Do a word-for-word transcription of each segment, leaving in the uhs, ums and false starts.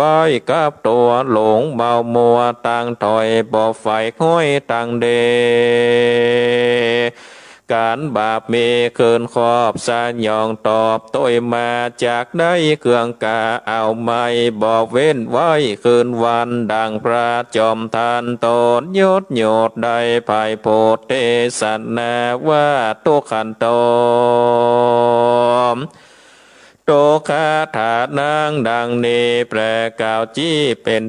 ไว้กับตั๋วหลงเมามัว ตังถ้อยบ่ใฝ่ฮ้อยตังเด ก๋านบาปมีขึ้นครอบ สยองตอบตวยมา จักได้เครื่องกล้าเอาไม้ บ่เว้นไว้คืนวัน ดังพระจอมทัณฑ์ต๋นยศโยธได้ ไพร่โพธิเตสนาว่า ทุกขันโต ทุกขะถานังดังนี้ แปลกล่าวจี้เป๋น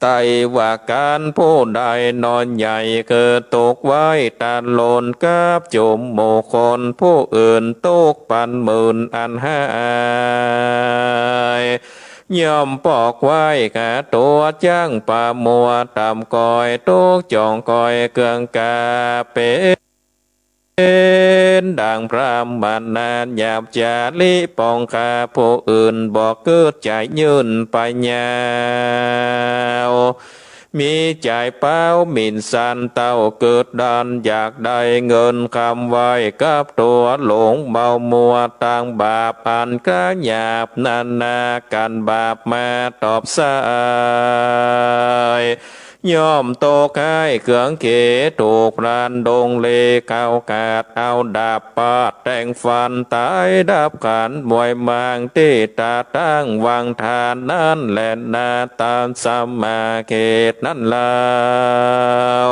ไตว่า ก๋านผู้ใดหนอใหญ่คือตุ๊กข์ไว้ตะลนกับจุมหมู่คน ผู้อื่นตุ๊กข์ปันหมื่นอันหาย ย่อมปอกไว้หาตั๋ว จั้งปะมัวต่ำก้อย ตุ๊กข์จ่องก้อยเครื่องกล้าเป๋น ดังพรามณาหยาบจาริปองคา ผู้อื่นบ่กึ๊ดใจ๋ยื่นไปยาว มีใจ๋เป๊าหมิ่นสันเต้ากึ๊ดดอน อยากได้เงินคำไว้กับตั๋วหลงเมามัว ตังบาปอันกล้าหยาบนานา ก๋านบาปมาตอบสาย ย่อมตกไห้เคืองเขถูกพรานดงเล เข้าขาดเอาดาบปาดแตงฟัน ต๋ายดับขันมวยมางตี้ต๋าตั้งวังทานนั้นแลนา ต๋ามสมาเขตนั้นแล้ว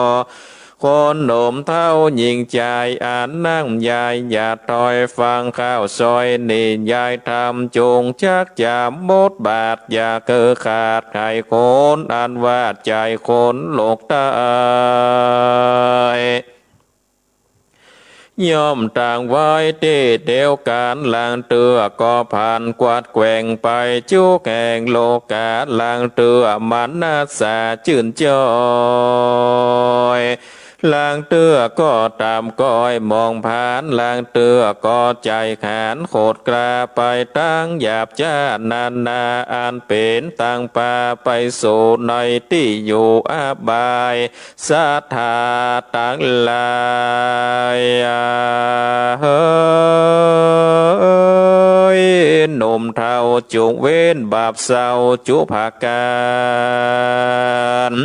คนหนุ่มเฒ่าญิงจายอันนั่งยายหยาดถ้อยฟังข่าวซอยนี่ ยายธรรมจุ่งจักจำบทบาท อย่าคือขาดไขคนอันว่าใจ๋คนโลกต๋าย ย่อมตั้งไว้ตี้เดียวกั๋น ลางเตื้อก็ผ่านกวาดแกว่งไปจุแห่งโลกา ลางเตื้อมนัสสาจื้นจ้อย ลางเตื้อก็ต่ำก้อยมองผ่าน ลางเตื้อก็ใจ๋ขานโขดกล้าไปตังหยาบจ๊านานา อันเป๋นตางปาไปสู่ในตี้อยู่อบาย สัตถาตังหลาย เฮ้ย หนุ่มเฒ่าจุ่งเว้นบาปเศร้าจุผากั๋น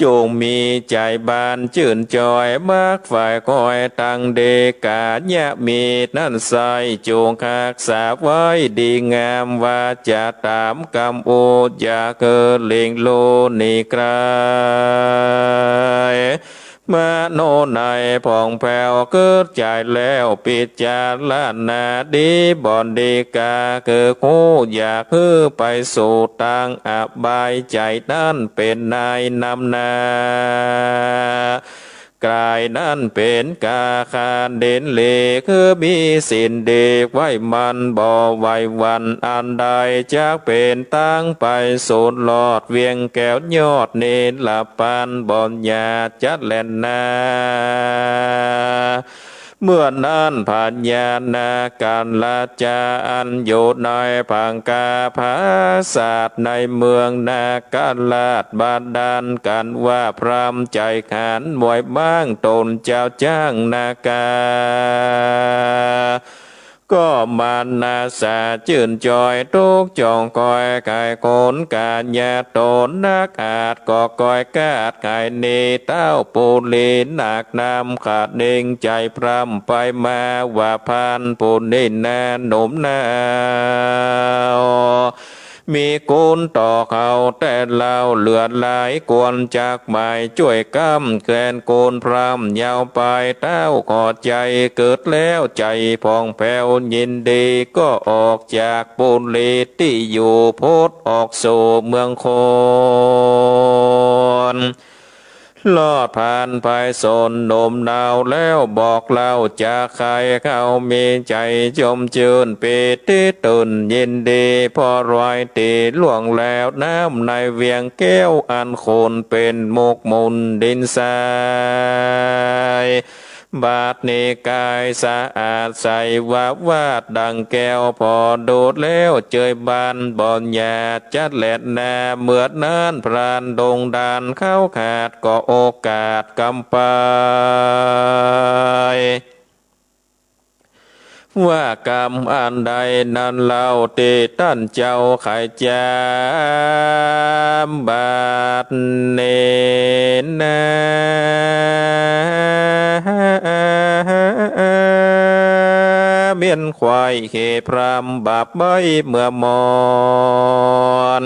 จุ่งมีใจ๋บานจื้นจ้อย มักใฝ่คอยตังดี ก๋ายะมีนั้นไส้ จุ่งฮักษาไว้ดีงาม วาจ๋าต๋ามกำอู้ อย่าคือหลิ่งลู่หนีไก๋ มโนในผ่องแผ้วกึ๊ดใจ๋แล้ว ปิจารณาดีบ่ดีกา คือฮู้อยากหื้อไปสู่ตางอบาย ใจ๋นั้นเป๋นนายนำหน้า ก๋ายนั้นเป๋นกาคาเด่นเล คือมีศีลดีไว้มั่นบ่ไหวหวั่น อันใดจักเป๋นตางไปสูนรอด เวียงแก้วยอดเนรปันบ่อย่าจัดแลนา เมื่อนั้นพญานาคราชาอันอยู่ในผังคาผาสาทในเมืองนาคราชบาดาลกั๋นว่า พราหมณ์ใจ๋ขานมวยบ้างต๋นเจ้าจ๊างนาคา ก็มนัสสาจื้นจ้อย ตุ๊กข์จ่องก้อยไขคนก๋ายะต๋น นักอาจก็ก้อยกาดไขหนีเต้าปุรีนาคนำ ขะเน่งใจ๋พร่ำไปมาว่า พรานผู้นี้นาหนุ่มหนาว มีคุณต่อเขาแต่เล่าเหลือหลาย ควรจักหมายจ้วยกำแคลน คุณพร่ำยาวไปเต้าขอใจ๋ เกิดแล้วใจ๋ผ่องแผ้วยินดี ก็ออกจากปุรีตี้อยู่ พดออกสู่เมืองคน ลอดผ่านไปสนหนุ่มหนาวแล้วบอกเล่า จะใค่เขามีใจ๋จมจื้นปีติตื่นยินดี เพราะร้อยตี้ล่วงแล้ว น้ำในเวียงแก้วอันขุ่นเป๋นหมกหมุ่นดินทราย บาดนี้ก๋ายสะอาดใสวาวาดดังแก้ว ผ่อดูแล้วเจยบานบ่อย่าจัดแลนา เมื่อนั้นพรานดงดานเขาขาดก็โอกาสกำไป ว่ากำอันใดนั้นเล่าตี้ต้านเจ้าไขจา บัดนี้นา เมียนไขว้เขพรามบาปใบ้เมื่อมอน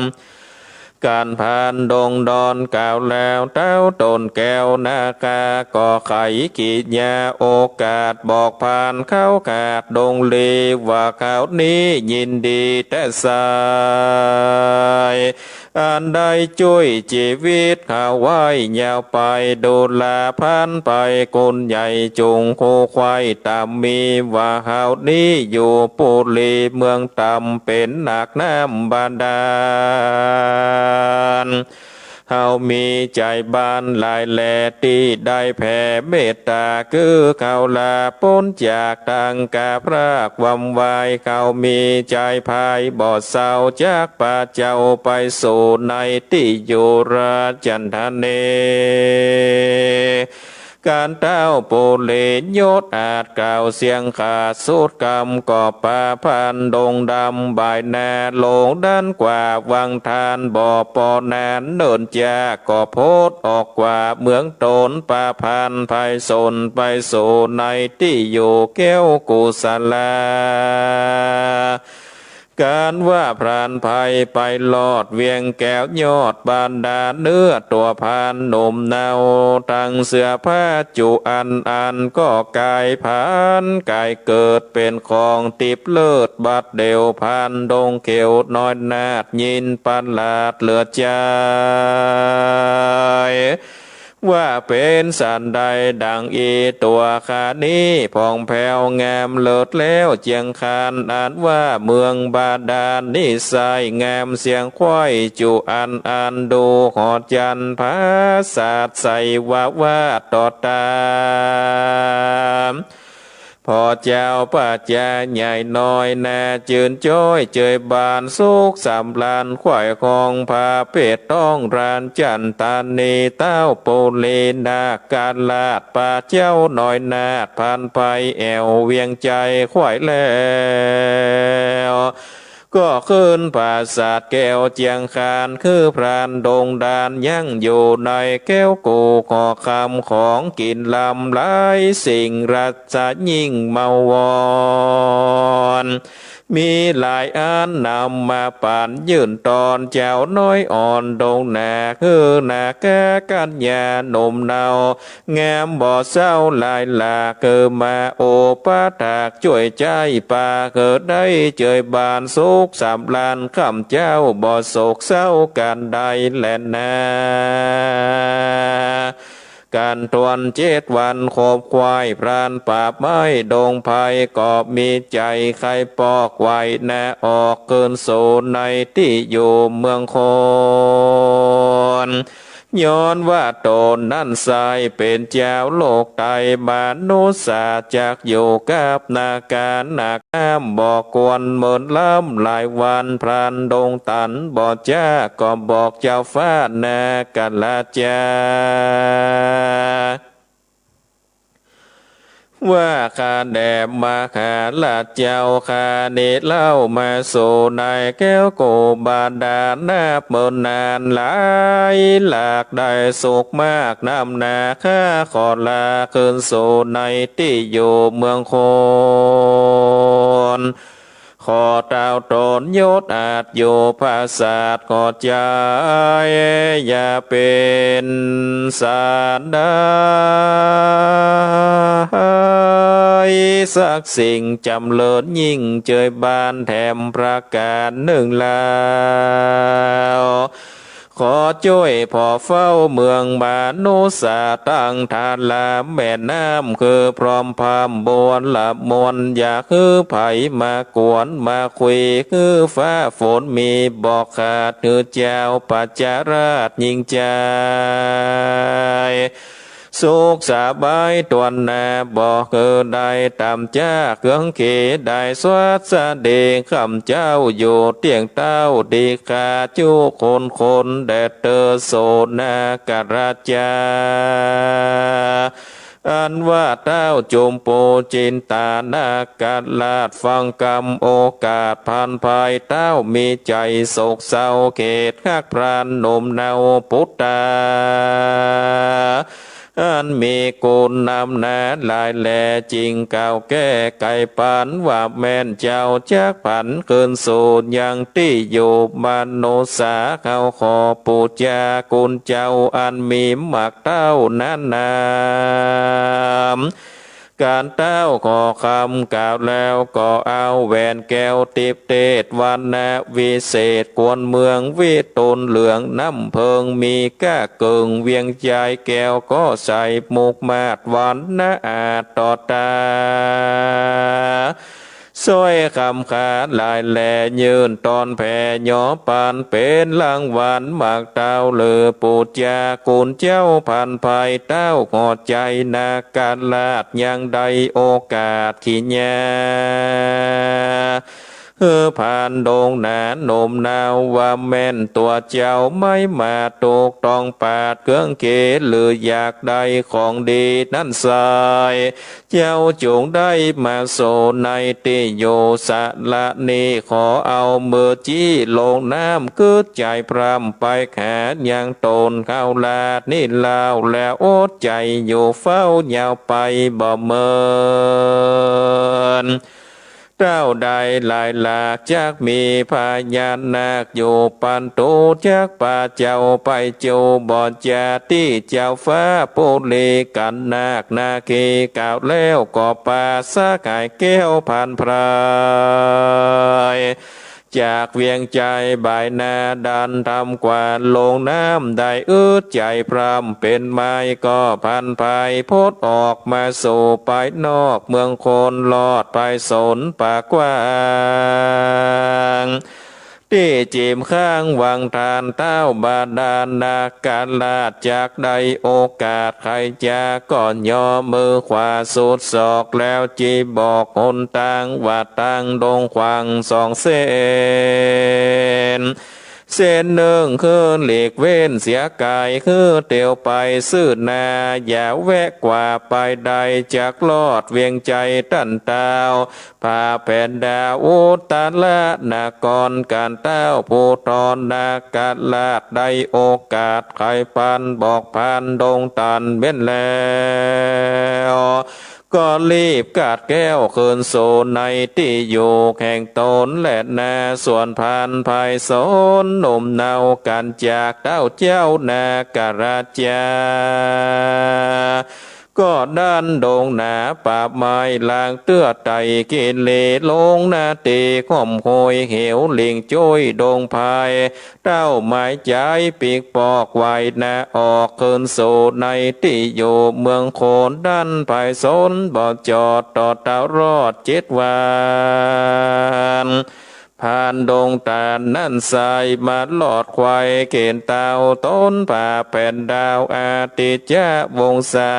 ก๋านพรานดงดอนกล่าวแล้ว เต๊าต้นแก้วนาคาก็ไขกิริยาโอกาสบอกพรานเขาขาดดงลี ว่าคราวนี้ยินดีแต๊ไส้ อันได้จ้วยจีวิตเขาไว้ยาวไป ดูราพรานไปกุนใหญ่จุ่งคู่ไขว้ต๋ามมี ว่าคราวนี้อยู่ปุรีเมืองต่ำเป๋นหนากน้ำบาดาล เฮามีใจ๋บานหลายแล ตี้ได้แผ่เมตต๋า คือเขาลาป๊นจากตังก๋าพรากวำวาย เขามีใจ๋ภายบ่เศร้า จักปาเจ้าไปสู่ในตี้อยู่ราชธานี ก๋านเต้าปุรียศอาจกล่าวเสียงขาดสุดกำ ก็ปาพรานดงดำบ่ายนาลงดั้นกว่าวังทาน บ่ปอนานเนิ่นจาก็โพดออกกว่าเมืองตน ปาพรานไพศาลไปสู่ในตี้อยู่แก้วกุสลา ก๋านว่าพรานไพไปลอดเวียงแก้วยอดบาดาล เนื้อตั๋วพรานหนุ่มเนา ตังเสื้อผ้าจุอันอัน ก็ก๋ายผันก๋ายเกิดเป๋นของติบเลิศ บัดเดี่ยวพรานดงเขียวน้อยนาฏยินประหลาดเหลือใจ๋ ว่าเป๋นสันใดดั่งอีตั๋วข้านี้ ผ่องแผ้วงามเลิศแล้วเจียงคาน อันว่าเมืองบาดาลนี้ไส้งามเสียงไขว้จุอันอัน ดูหอจันทร์ผาสาดใสวาวาดต่อต๋า พ่อเจ้าประจาใหญ่น้อยนาจื่นจ้อยเจยบานสุขสำราญ ไขว้ครองพระเพชรต้องราชธานี เต้าปุรีนาคราชปาเจ้าน้อยนาฏพรานไพแอ่วเวียงใจ๋ไขว้แล้ว ก็ขึ้นปราสาทแก้วเจียงคาน คือพรานดงดานยังอยู่ในแก้วกู่ ขอคำของกิ๋นลำหลายสิ่ง รสยิ่งเมาวอน มีหลายอันนำมาปั๋นยื่นตอน เจ้าน้อยอ่อนดงนาค คือนาคกัญญาหนุ่มเนา งามบ่เศร้าหลายหลาก คือมาโอปถากจ้วยใจ๊ปา คือได้เจยบานสุขสำราญ ข้ำเจ้าบ่โศกเศร้าก๋านใดแลนา ก๋านตวนเจ็ดวันขบไขว้พรานป่าไม้ดงไพร ก็มีใจ๋ใค่ปอกไขว้นาออกคืนสู่ในตี้อยู่เมืองคน ย้อนว่าต๋นนั้นไส้เป๋นเจ้าโลกไต มนุษย์สาจักอยู่กับนาคา นาคน้ำบ่ควรเมินล้ำหลายวัน พรานดงตันบ่จ๊า ก็บอกเจ้าฟ้านาคราชจา ว่าข้าแด่มหาราชเจ้า ข้านี้เล่ามาสู่ในแก้วกู่บาดาล นับเมินนานหลายหลาก ได้สุขมากนำหนา ข้าขอลาคืนสู่ในตี้อยู่เมืองคน ขอเต้าต๋นยศอาจอยู่ปราสาท ขอใจ๋อย่าเป๋นสันใดสักสิ่ง จ๋ำเริญยิ่งเจยบานแถมประก๋านนึ่งแล้ว ขอจ้วยผ่อเฝ้าเมืองมนุษย์สา ตังทาราแม่น้ำ คือพร้อมพร่ำบัวละมวล อย่าหื้อใผมากวนมาคุย หื้อฟ้าฝนมีบ่ขาด หื้อเจ้าประชาราชยิ่งใจ๋ สุขสบายตวนนา บ่หื้อได้ต่ำจ๊า เคืองเขได้สวัสดี ข้ำเจ้าอยู่เตี้ยงเต้าดี ข้าจุคนคนแด่เตอโสนากราชจา อันว่าเต้าจุมปูจินตานาคราชฟังกำโอกาสพานภัยเต้ามีใจ๋โศกเศร้าเขตฮักพรานหนุ่มเนาปุตตา อันมีกุณนำหน้าหลายแล จึงกล่าวแก้ไขปานว่าแม่นเจ้าจักผันคืนสู่ยังตี้อยู่มนุษย์สา เฮาขอปู๋จากุณเจ้าอันมีมากเต้านั้นนาม ก๋านเต้าขอคำกล่าวแล้วก็เอาแหวนแก้วทิพย์เทศวรรณวิเศษ ควรเมืองวิทูลเหลืองน้ำเพิงมีก้าเกิ่งเวียงจายแก้วก็ใสมุกมาดหวานนาอาจต่อตา ซ้อยคำขาหลายแลยื่นตอนแผ่หยอปานเป๋นรางวัลมากเต้า หรือปู๋จากุณเจ้าพานภัยเต้าขอใจ๋นาคราชยังได้โอกาสขีญา หื้อพานดงหนาหนุ่มเนาว่าแม่นตั๋วเจ้าไม้มาถูกต้องปราดเครื่องเขต หรืออยากได้ของดีนั้นไส้ เจ้าจงได้มาสู่ในตี้อยู่สระนี้ ขอเอามือจี้ลงน้ำกึ๊ดใจ๋พร่ำไปหายังต๋นเข้าลาดนี้ลาว แล้วอดใจ๋อยู่เฝ้ายาวไปบ่เมิน เต้าได้หลายหลากจักมีพญานาคอยู่ปันตู จักปาเจ้าไปจูบ่จาตี้เจ้าฟ้าปุริกัณฑ์นาคนาคีกล่าวแล้วก็ปาสหายแก้วพานพราย จากเวียงจายบ่ายหน้าดันทำกว่าลงน้ำได้อึดใจ๋พร่ำเป๋นไม้ก็พานพายพดออกมาสู่ภายนอกเมืองโคนลอดภายสนป่ากว้าง ตี้จิมข้างวังทานเต้าบาดาลนาคราช จักได้โอกาสไขจาก่อนยอมือขวาสุดศอกแล้วจีบอกหนตางว่าตางดงขวางสองเส้น เส้นนึ่งคือหลีกเว้นเสียก๋าย คือเตียวไปซื่อหน้า อย่าแวะกว่าไปได้ จักลอดเวียงจายตันเต้า พระแผ่นดาวอุตตรนคร ก๋านเต้าผู้ทรนาคราชได้โอกาสไขปานบอกพานดงตันเว้นแล้ว ก็รีบกาดแก้วคืนสู่ในตี้อยู่แห่งต๋นแลนา ส่วนพานพายสนหนุ่มเนากั๋นจากเต้าเจ้านาคราชจา ก็ดันดงหนาป่าไม้ลางเตื้อไต่กิเลสลงนาตี้ก้อมห้วยเหวลิงจุ้ยดงพาย เต้าหมายจายปีกปอกไหวนาออกคืนสู่ในตี้อยู่เมืองโคนดันพายสนบ่จอดต่อเต้ารอดเจ็ดวัน พานดงตันนั้นไส้มาลอดไขว่เก๋ณฑ์เต้าต๋นพระแผ่นดาวอทิจจวงศา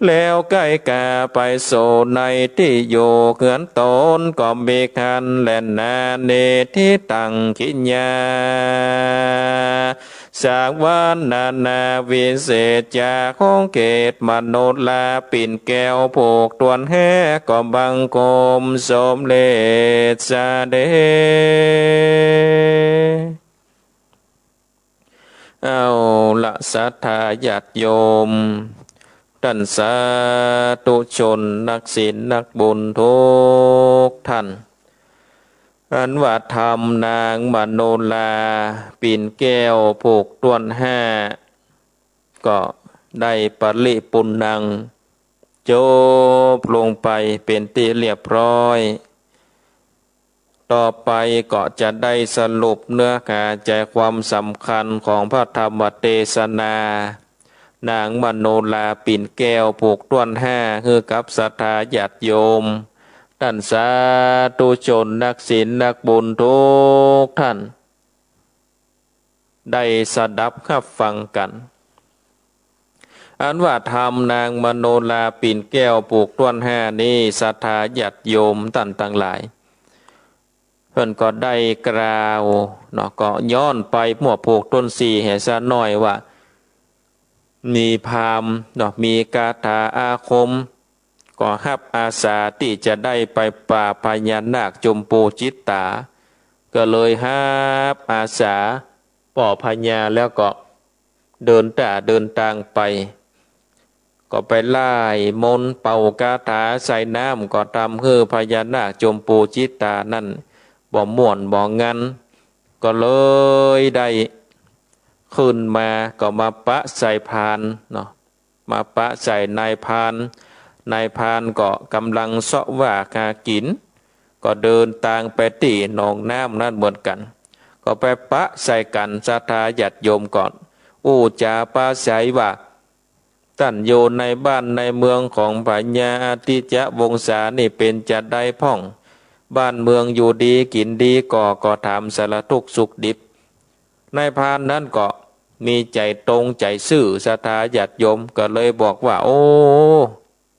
แล้วใก้กาไปสู่ในตี้อยู่เฮือนต๋นก็มีคันแลนา เนติตังขีญา สางวรรณนาวิเศษจาของเขตมโนราปิ่นแก้วผูกต้วนแฮก็บังคมสมเร็จเสด็จ เอาละศรัทธาญาติโยม ต้านสาธุชนนักศีลนักบุญทุกท่าน อันว่าธรรมนางมโนราปิ่นแก้วผูกต้วนห้า ก็ได้ปริปุณณัง จบลงไปเป๋นตี้เรียบร้อย ต่อไปก็จะได้สรุปเนื้อหาใจความสำคัญของพระธรรมเตสนา นางมโนราปิ่นแก้วผูกต้วนห้า หื้อกับศรัทธาญาติโยม ต้านสาธุชนนักศีลนักบุญทุกท่าน ได้สดับฮับฟังกั๋น อันว่าธรรมนางมโนราปิ่นแก้วผูกต้วนห้านี้ ศรัทธาญาติโยมต้านตังหลาย เปิ้นก็ได้กล่าวเนาะ ก็ย้อนไปเมื่อผูกต้นสี่แหมสักหน้อยว่า มีพราหมณ์เนาะ มีคาถาอาคม ก็ฮับอาสาตี้จะได้ไปปราบพญานาคจมปูจิตตา ก็เลยฮับอาสาป้อพญาแล้วก็เดินต้าเดินตางไป ก็ไปไล่มนต์เป่าคาถาใส่น้ำ ก็ทำหื้อพญานาคจมปูจิตตานั้นบ่ม่วนบ่งัน ก็เลยได้ขึ้นมา ก็มาปะใส่พรานเนาะ มาปะใส่นายพราน นายพรานก็กำลังเซาะว่าหากิ๋น ก็เดินตางไปตี้หนองน้ำนั้นเหมือนกั๋น ก็ไปปะใส่กั๋น ศรัทธาญาติโยมก็อู้จ๋าปราศรัยว่า ต้านอยู่ในบ้านในเมืองของพญาอาทิจจวงศานี่เป๋นจาใดพ่อง บ้านเมืองอยู่ดีกิ๋นดีก่อ ก็ถามสารทุกข์สุขดิบ นายพรานนั้นก็มีใจ๋ตรงใจ๋ซื่อ ศรัทธาญาติโยม ก็เลยบอกว่า โอ้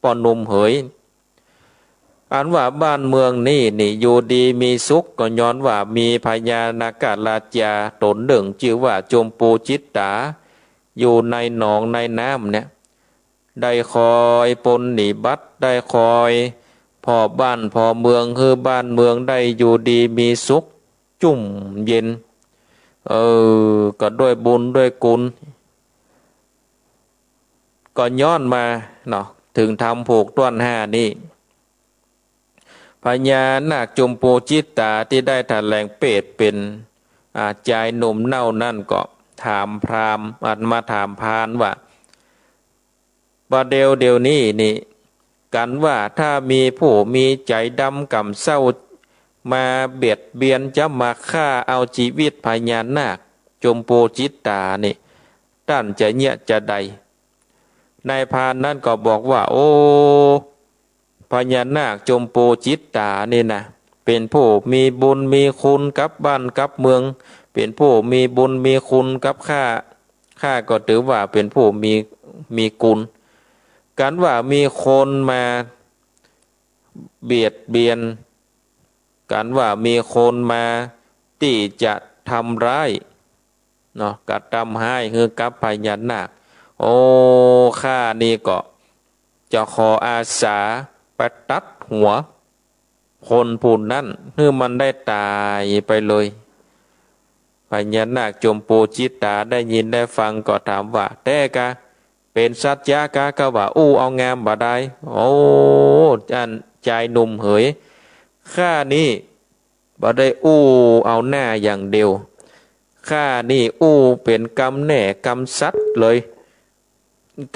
ป้อหนุ่มเหย อันว่าบ้านเมืองนี้นี่อยู่ดีมีสุข ก็ย้อนว่ามีพญานาคราชาต๋นนึ่ง จื้อว่าจมปูจิตตา อยู่ในหนองในน้ำเนี่ย ได้คอยปรนนิบัติ ได้คอยผ่อบ้านผ่อเมือง หื้อบ้านเมืองได้อยู่ดีมีสุข จุ่มเย็น เออ ก็ด้วยบุญด้วยกุณ ก็ย้อนมาเนาะ เถิงธรรมผูกต้วนห้านี้ พญานาคจมปูจิตตาตี้ได้ถะแหลงเปรตเป๋น อ่า จายหนุ่มเน่านั้นก็ถามพราหมณ์ อันมาถามพรานว่า บ่าเดี่ยวเดี่ยวนี้นี่ กั๋นว่าถ้ามีผู้มีใจ๋ดำก่ำเซ้ามาเบียดเบียน จะมาฆ่าเอาจีวิตพญานาคจมปูจิตตานี่ ต้านจะเยียะจาใด นายพรานนั้นก็บอกว่า โอ้ พญานาคจมปูจิตตานี่นะ เป๋นผู้มีบุญมีคุณกับบ้านกับเมือง เป๋นผู้มีบุญมีคุณกับข้า ข้าก็ถือว่าเป๋นผู้มี มีกุณ กั๋นว่ามีคนมาเบียดเบียน กั๋นว่ามีคนมาตี้จะทำร้ายเนาะ กระทำฮ้ายหื้อกับพญานาค โอ้ ข้านี่ก็จะขออาสาไปตัดหัวคนผู้นั้น หื้อมันได้ต๋ายไปเลย พญานาคจมปูจิตตาได้ยินได้ฟังก็ถามว่า แต๊กา เป๋นสัจจะกา ข้าว่าอู้เอางามบ่ดาย โอ้ อันจายหนุ่มเหย ข้านี่บ่ได้อู้เอาหน้าอย่างเดียว ข้านี่อู้เป๋นกำแน่กำสัตย์เลย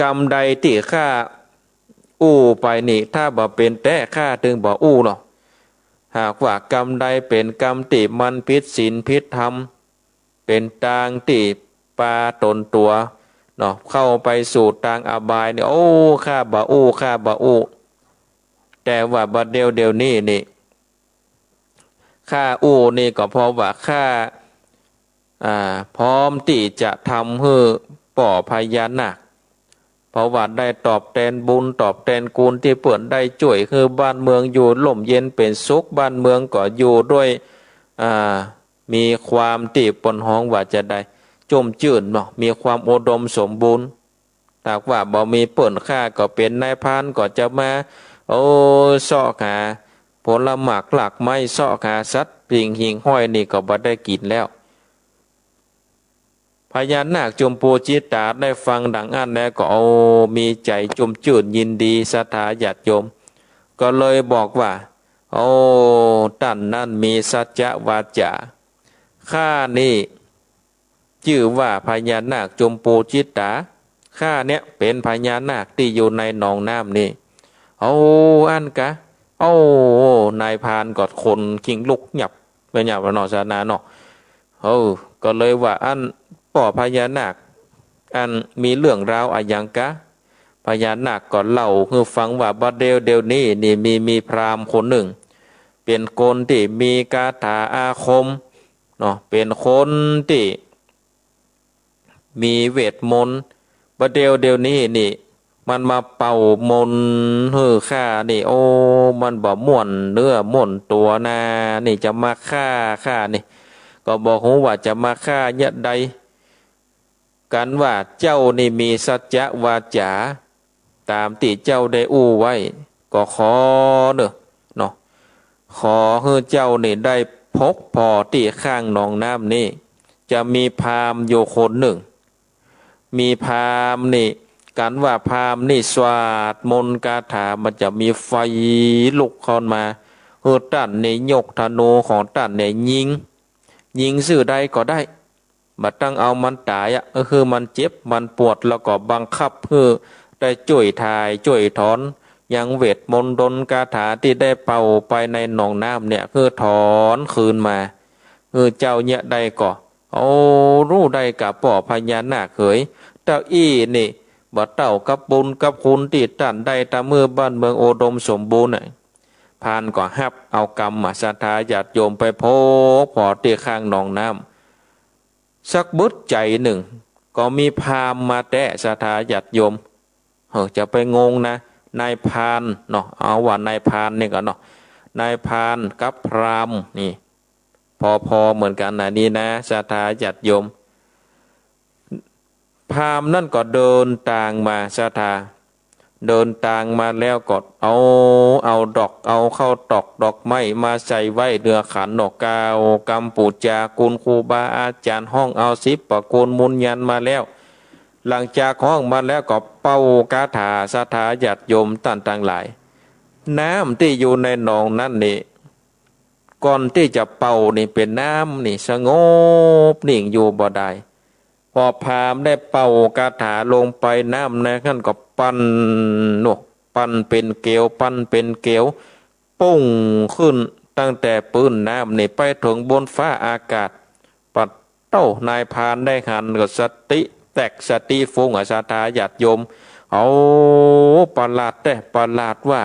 กำใดตี้ข้าอู้ไปนี่ ถ้าบ่เป๋นแต๊ข้าตึงบ่อู้เนาะ หากว่ากำใดเป๋นกำตี้มันผิดศีลผิดธรรม เป๋นตางตี้ปาต๋นตั๋วเนาะ เข้าไปสู่ตางอบายนี่ โอ้ ข้าบ่อู้ ข้าบ่อู้ แต่ว่าบ่าเดี่ยวเดี่ยวนี้นี่ ข้าอู้นี่ก็เพราะว่าข้า อ่า พร้อมตี้จะทำหื้อป้อพญานาค เพราะว่าได้ตอบแตนบุญตอบแตนกุณตี้เปิ้นได้จ้วยหื้อบ้านเมืองอยู่ร่มเย็นเป๋นสุข บ้านเมืองก็อยู่ด้วย อ่า มีความตี้เปิ้นฮ้องว่าจาใด จ้มจื้นเนาะ มีความอุดมสมบูรณ์ หากว่าบ่มีเปิ้นข้าก็เป๋นนายพรานก็จะมา โอ้ เซาะหาผลหมากรากไม้ เซาะหาสัตว์สิ่งหิ่งห้อยนี่ก็บ่ได้กิ๋นแล้ว พญานาคจมปูจิตตาได้ฟังดังอั้นแล้วก็ โอ้ มีใจ๋จ้มจื้นยินดี ศรัทธาญาติโยม ก็เลยบอกว่า โอ้ ต้านนั้นมีสัจจะวาจ๋า ข้านี่ จื้อว่าพญานาคจมปูจิตตา ข้าเนี่ยเป๋นพญานาคตี้อยู่ในหนองน้ำนี่ โอ้ อั้นกา โอ้ นายพรานก็ขนคิงลุกหยับไปหยับเนาะ ศรัทธาเนาะ เออ ก็เลยว่า อั้นป้อพญานาค อั้นมีเรื่องราวอะหยังกา พญานาคก็เล่าหื้อฟังว่า บ่าเดี่ยวเดี่ยวนี้นี่มี มีพราหมณ์คนนึ่ง เป๋นคนตี้มีคาถาอาคมเนาะ เป๋นคนตี้มีเวทมนต์ บ่าเดี่ยวเดี่ยวนี้นี่ มันมาเป่ามนต์หื้อข้านี่ โอ้ มันบ่ม่วนเนื้อม่วนตั๋วนา นี่จะมาฆ่าข้านี่ ก็บ่ฮู้ว่าจะมาฆ่าเยียะใด กันว่าเจ้านี่มีสัจจะวาจ๋า ต๋ามตี้เจ้าได้อู้ไว้ ก็ขอเน่อ เนาะ ขอหื้อเจ้านี่ได้พบผ่อตี้ข้างหนองน้ำนี้ จะมีพราหมณ์อยู่คนนึ่ง มีพราหมณ์นี่ กันว่าพราหมณ์นี่สวดมนต์คาถา มันจะมีไฟลุกขึ้นมา หื้อต้านนี่ยกธนูของต้านนี่ยิง ยิงซื่อใดก็ได้ บ่ต้องเอามันต๋ายอะ หื้อมันเจ็บมันปวด แล้วก็บังคับหื้อได้จ้วยถ่ายจ้วยถอน ยังเวทมนต์ดลคาถาตี้ได้เป่าไปในหนองน้ำเนี่ย หื้อถอนคืนมา หื้อเจ้าเยียะได้ก่อ โอ้ ฮู้ได้ก่าป้อพญานาคเหย เต้าอี้นี่ บ่เต้ากับบุญกับคุณตี้ต้านได้ต๋ามหื้อบ้านเมืองอุดมสมบูรณ์น่ะ พรานก็ฮับเอากำอะ ศรัทธาญาติโยม ไปพกผ่อตี้ข้างหนองน้ำ สักบึดใจ๋นึ่ง ก็มีพราหมณ์มาแต๊ ศรัทธาญาติโยม เออ จะไปงงนะ นายพรานเนาะ เอาว่านายพรานนี่ก่อนเนาะ นายพรานกับพราหมณ์นี่ พอๆ เหมือนกั๋นนะนี่นะ ศรัทธาญาติโยม พราหมณ์นั้นก็เดินตางมา ศรัทธา เดินตางมาแล้วก็เอา เอาดอก เอาข้าวตอกดอกไม้มาใส่ไว้เหนือขันเนาะ กล่าวกำปู๋จาคุณครูบาอาจ๋ารย์ ฮ้องเอาสิบประกูลมนต์ยันมาแล้ว หลังจากฮ้องมาแล้วก็เป่าคาถา ศรัทธาญาติโยมต้านตังหลาย น้ำตี้อยู่ในหนองนั้นนี่ ก่อนตี้จะเป่านี่เป๋นน้ำนี่สงบนิ่งอยู่บ่ได้ พอพราหมณ์ได้เป่าคาถาลงไป น้ำในนั้นก็ปั่นเนาะ ปั่นเป๋นเกลียว ปั่นเป๋นเกลียว ปุ้งขึ้นตั้งแต่ปื้นน้ำนี่ไปเถิงบนฟ้าอากาศ ปัดเต้า นายพรานได้หันก็สติแตกสติฟุ้งอะ ศรัทธาญาติโยม เอา ประหลาดแต๊ ประหลาดว่า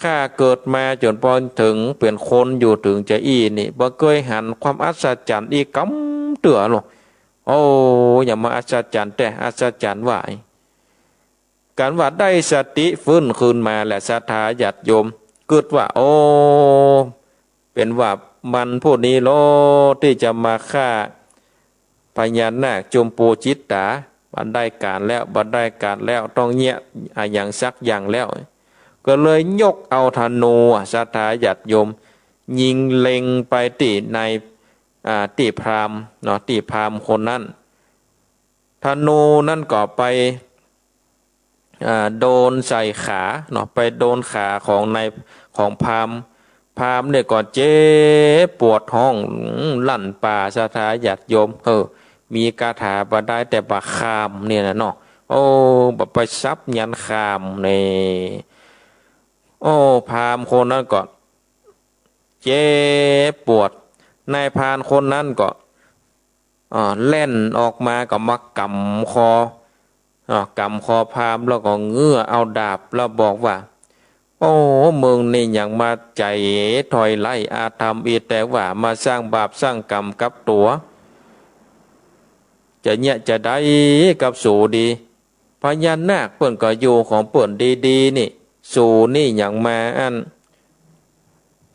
ข้าเกิดมาจ๋นปอเถิงเป๋นคนอยู่เถิงจาอี้นี่ บ่เกยหันความอัศจรรย์อี้กำเตื้อเนาะ โอ้ อย่างมาอัศจรรย์แต๊ อัศจรรย์ว่า กันว่าได้สติฟื้นคืนมาแหละ ศรัทธาญาติโยม กึ๊ดว่า โอ้ เป๋นว่ามันผู้นี้ลอตี้จะมาฆ่าพญานาคจุมปูจิตต๋า บ่ได้ก๋านแล้ว บ่ได้ก๋านแล้ว ต้องเยียะอะหยังสักอย่างแล้ว ก็เลยยกเอาธนูอะ ศรัทธาญาติโยม ยิงเล็งไปตี้นาย อ่า ตี้พราหมณ์เนาะ ตี้พราหมณ์คนนั้น ธนูนั้นก็ไป อ่า โดนใส่ขาเนาะ ไปโดนขาของนาย ของพราหมณ์ พราหมณ์เนี่ยก็เจ็บปวดฮ้อง อืม ลั่นป่า ศรัทธาญาติโยม เออ มีคาถาบ่ได้แต่บ่าข้ามเนี่ยนะเนาะ โอ้ บ่ไปสับยันข้ามนี่ โอ้ พราหมณ์คนนั้นก็เจ็บปวด นายพรานคนนั้นก็ อ่า แล่นออกมาก็มากำคอ อ่า กำคอพราหมณ์แล้วก็เงื้อเอาดาบแล้วบอกว่า โอ้ มึงนี่หยังมาใจ๋ถ้อยไร้อาธรรมอีกแต๊ว่า มาสร้างบาปสร้างกรรมกับตั๋ว จะเยียะจาใดกับสูดี พญานาคเปิ้นก็อยู่ของเปิ้นดีๆ นี่ สูนี่หยังมาอัน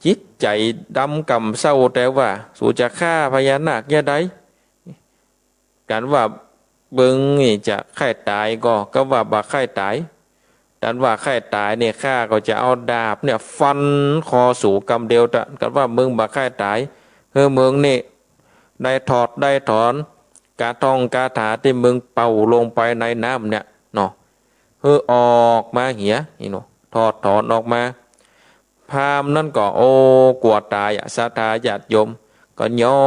จิตใจ๋ดำก่ำเศร้าแต๊ว่า สูจะฆ่าพญานาคเยียะใด กันว่ามึงนี่จะใค่ต๋ายก็ ก็ว่าบ่ใค่ต๋าย กันว่าใค่ต๋ายนี่ ข้าก็จะเอาดาบเนี่ยฟันคอสูกำเดียวเต๊อะ กันว่ามึงบ่ใค่ต๋าย หื้อมึงนี่ได้ถอดได้ถอนคาท่องคาถาตี้มึงเป่าลงไปในน้ำเนี่ยเนาะ หื้อออกมาเหีย นี่เนาะ ถอดถอนออกมา พราหมณ์นั้นก็ โอ้ กั๋วต๋ายอะ ศรัทธาญาติโยม ก็ยอ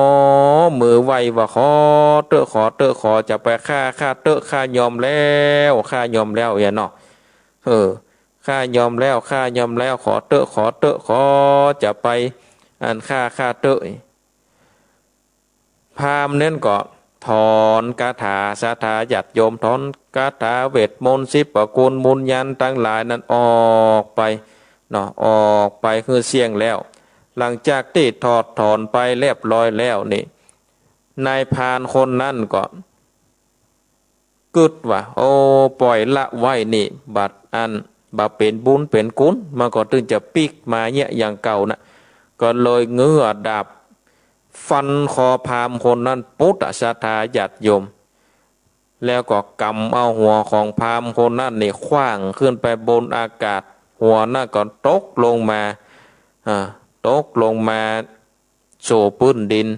มมือไหว้ว่า ขอเต๊อะ ขอเต๊อะ ขอจะไปฆ่า ข้าเต๊อะ ข้ายอมแล้ว ข้ายอมแล้ว เหียเนาะ เออ ข้ายอมแล้ว ข้ายอมแล้ว ขอเต๊อะ ขอเต๊อะ ขอจะไป อันฆ่า ข้าเต๊อะ พราหมณ์นั้นก็ถอนคาถา ศรัทธาญาติโยม ถอนคาถาเวทมนต์ สิบประกูลมนต์ยันตังหลายนั้นออกไปเนาะ ออกไปหื้อเสี้ยงแล้ว หลังจากตี้ถอดถอนไปเรียบร้อยแล้วนี่ นายพรานคนนั้นก็ กึ๊ดว่า โอ้ ป่อยละไว้นี่ บ่อัน บ่เป๋นบุญเป๋นคุณ มันก็ตึงจะปิ๊กมาเยียะอย่างเก่านะ ก็เลยเงื้อดาบฟันคอพราหมณ์คนนั้นปุ๊ดอะ ศรัทธาญาติโยม แล้วก็กำเอาหัวของพราหมณ์คนนั้นนี่ขว้างขึ้นไปบนอากาศ หัวนั้นก็ตกลงมา อ่า ตกลงมาสู่พื้นดิน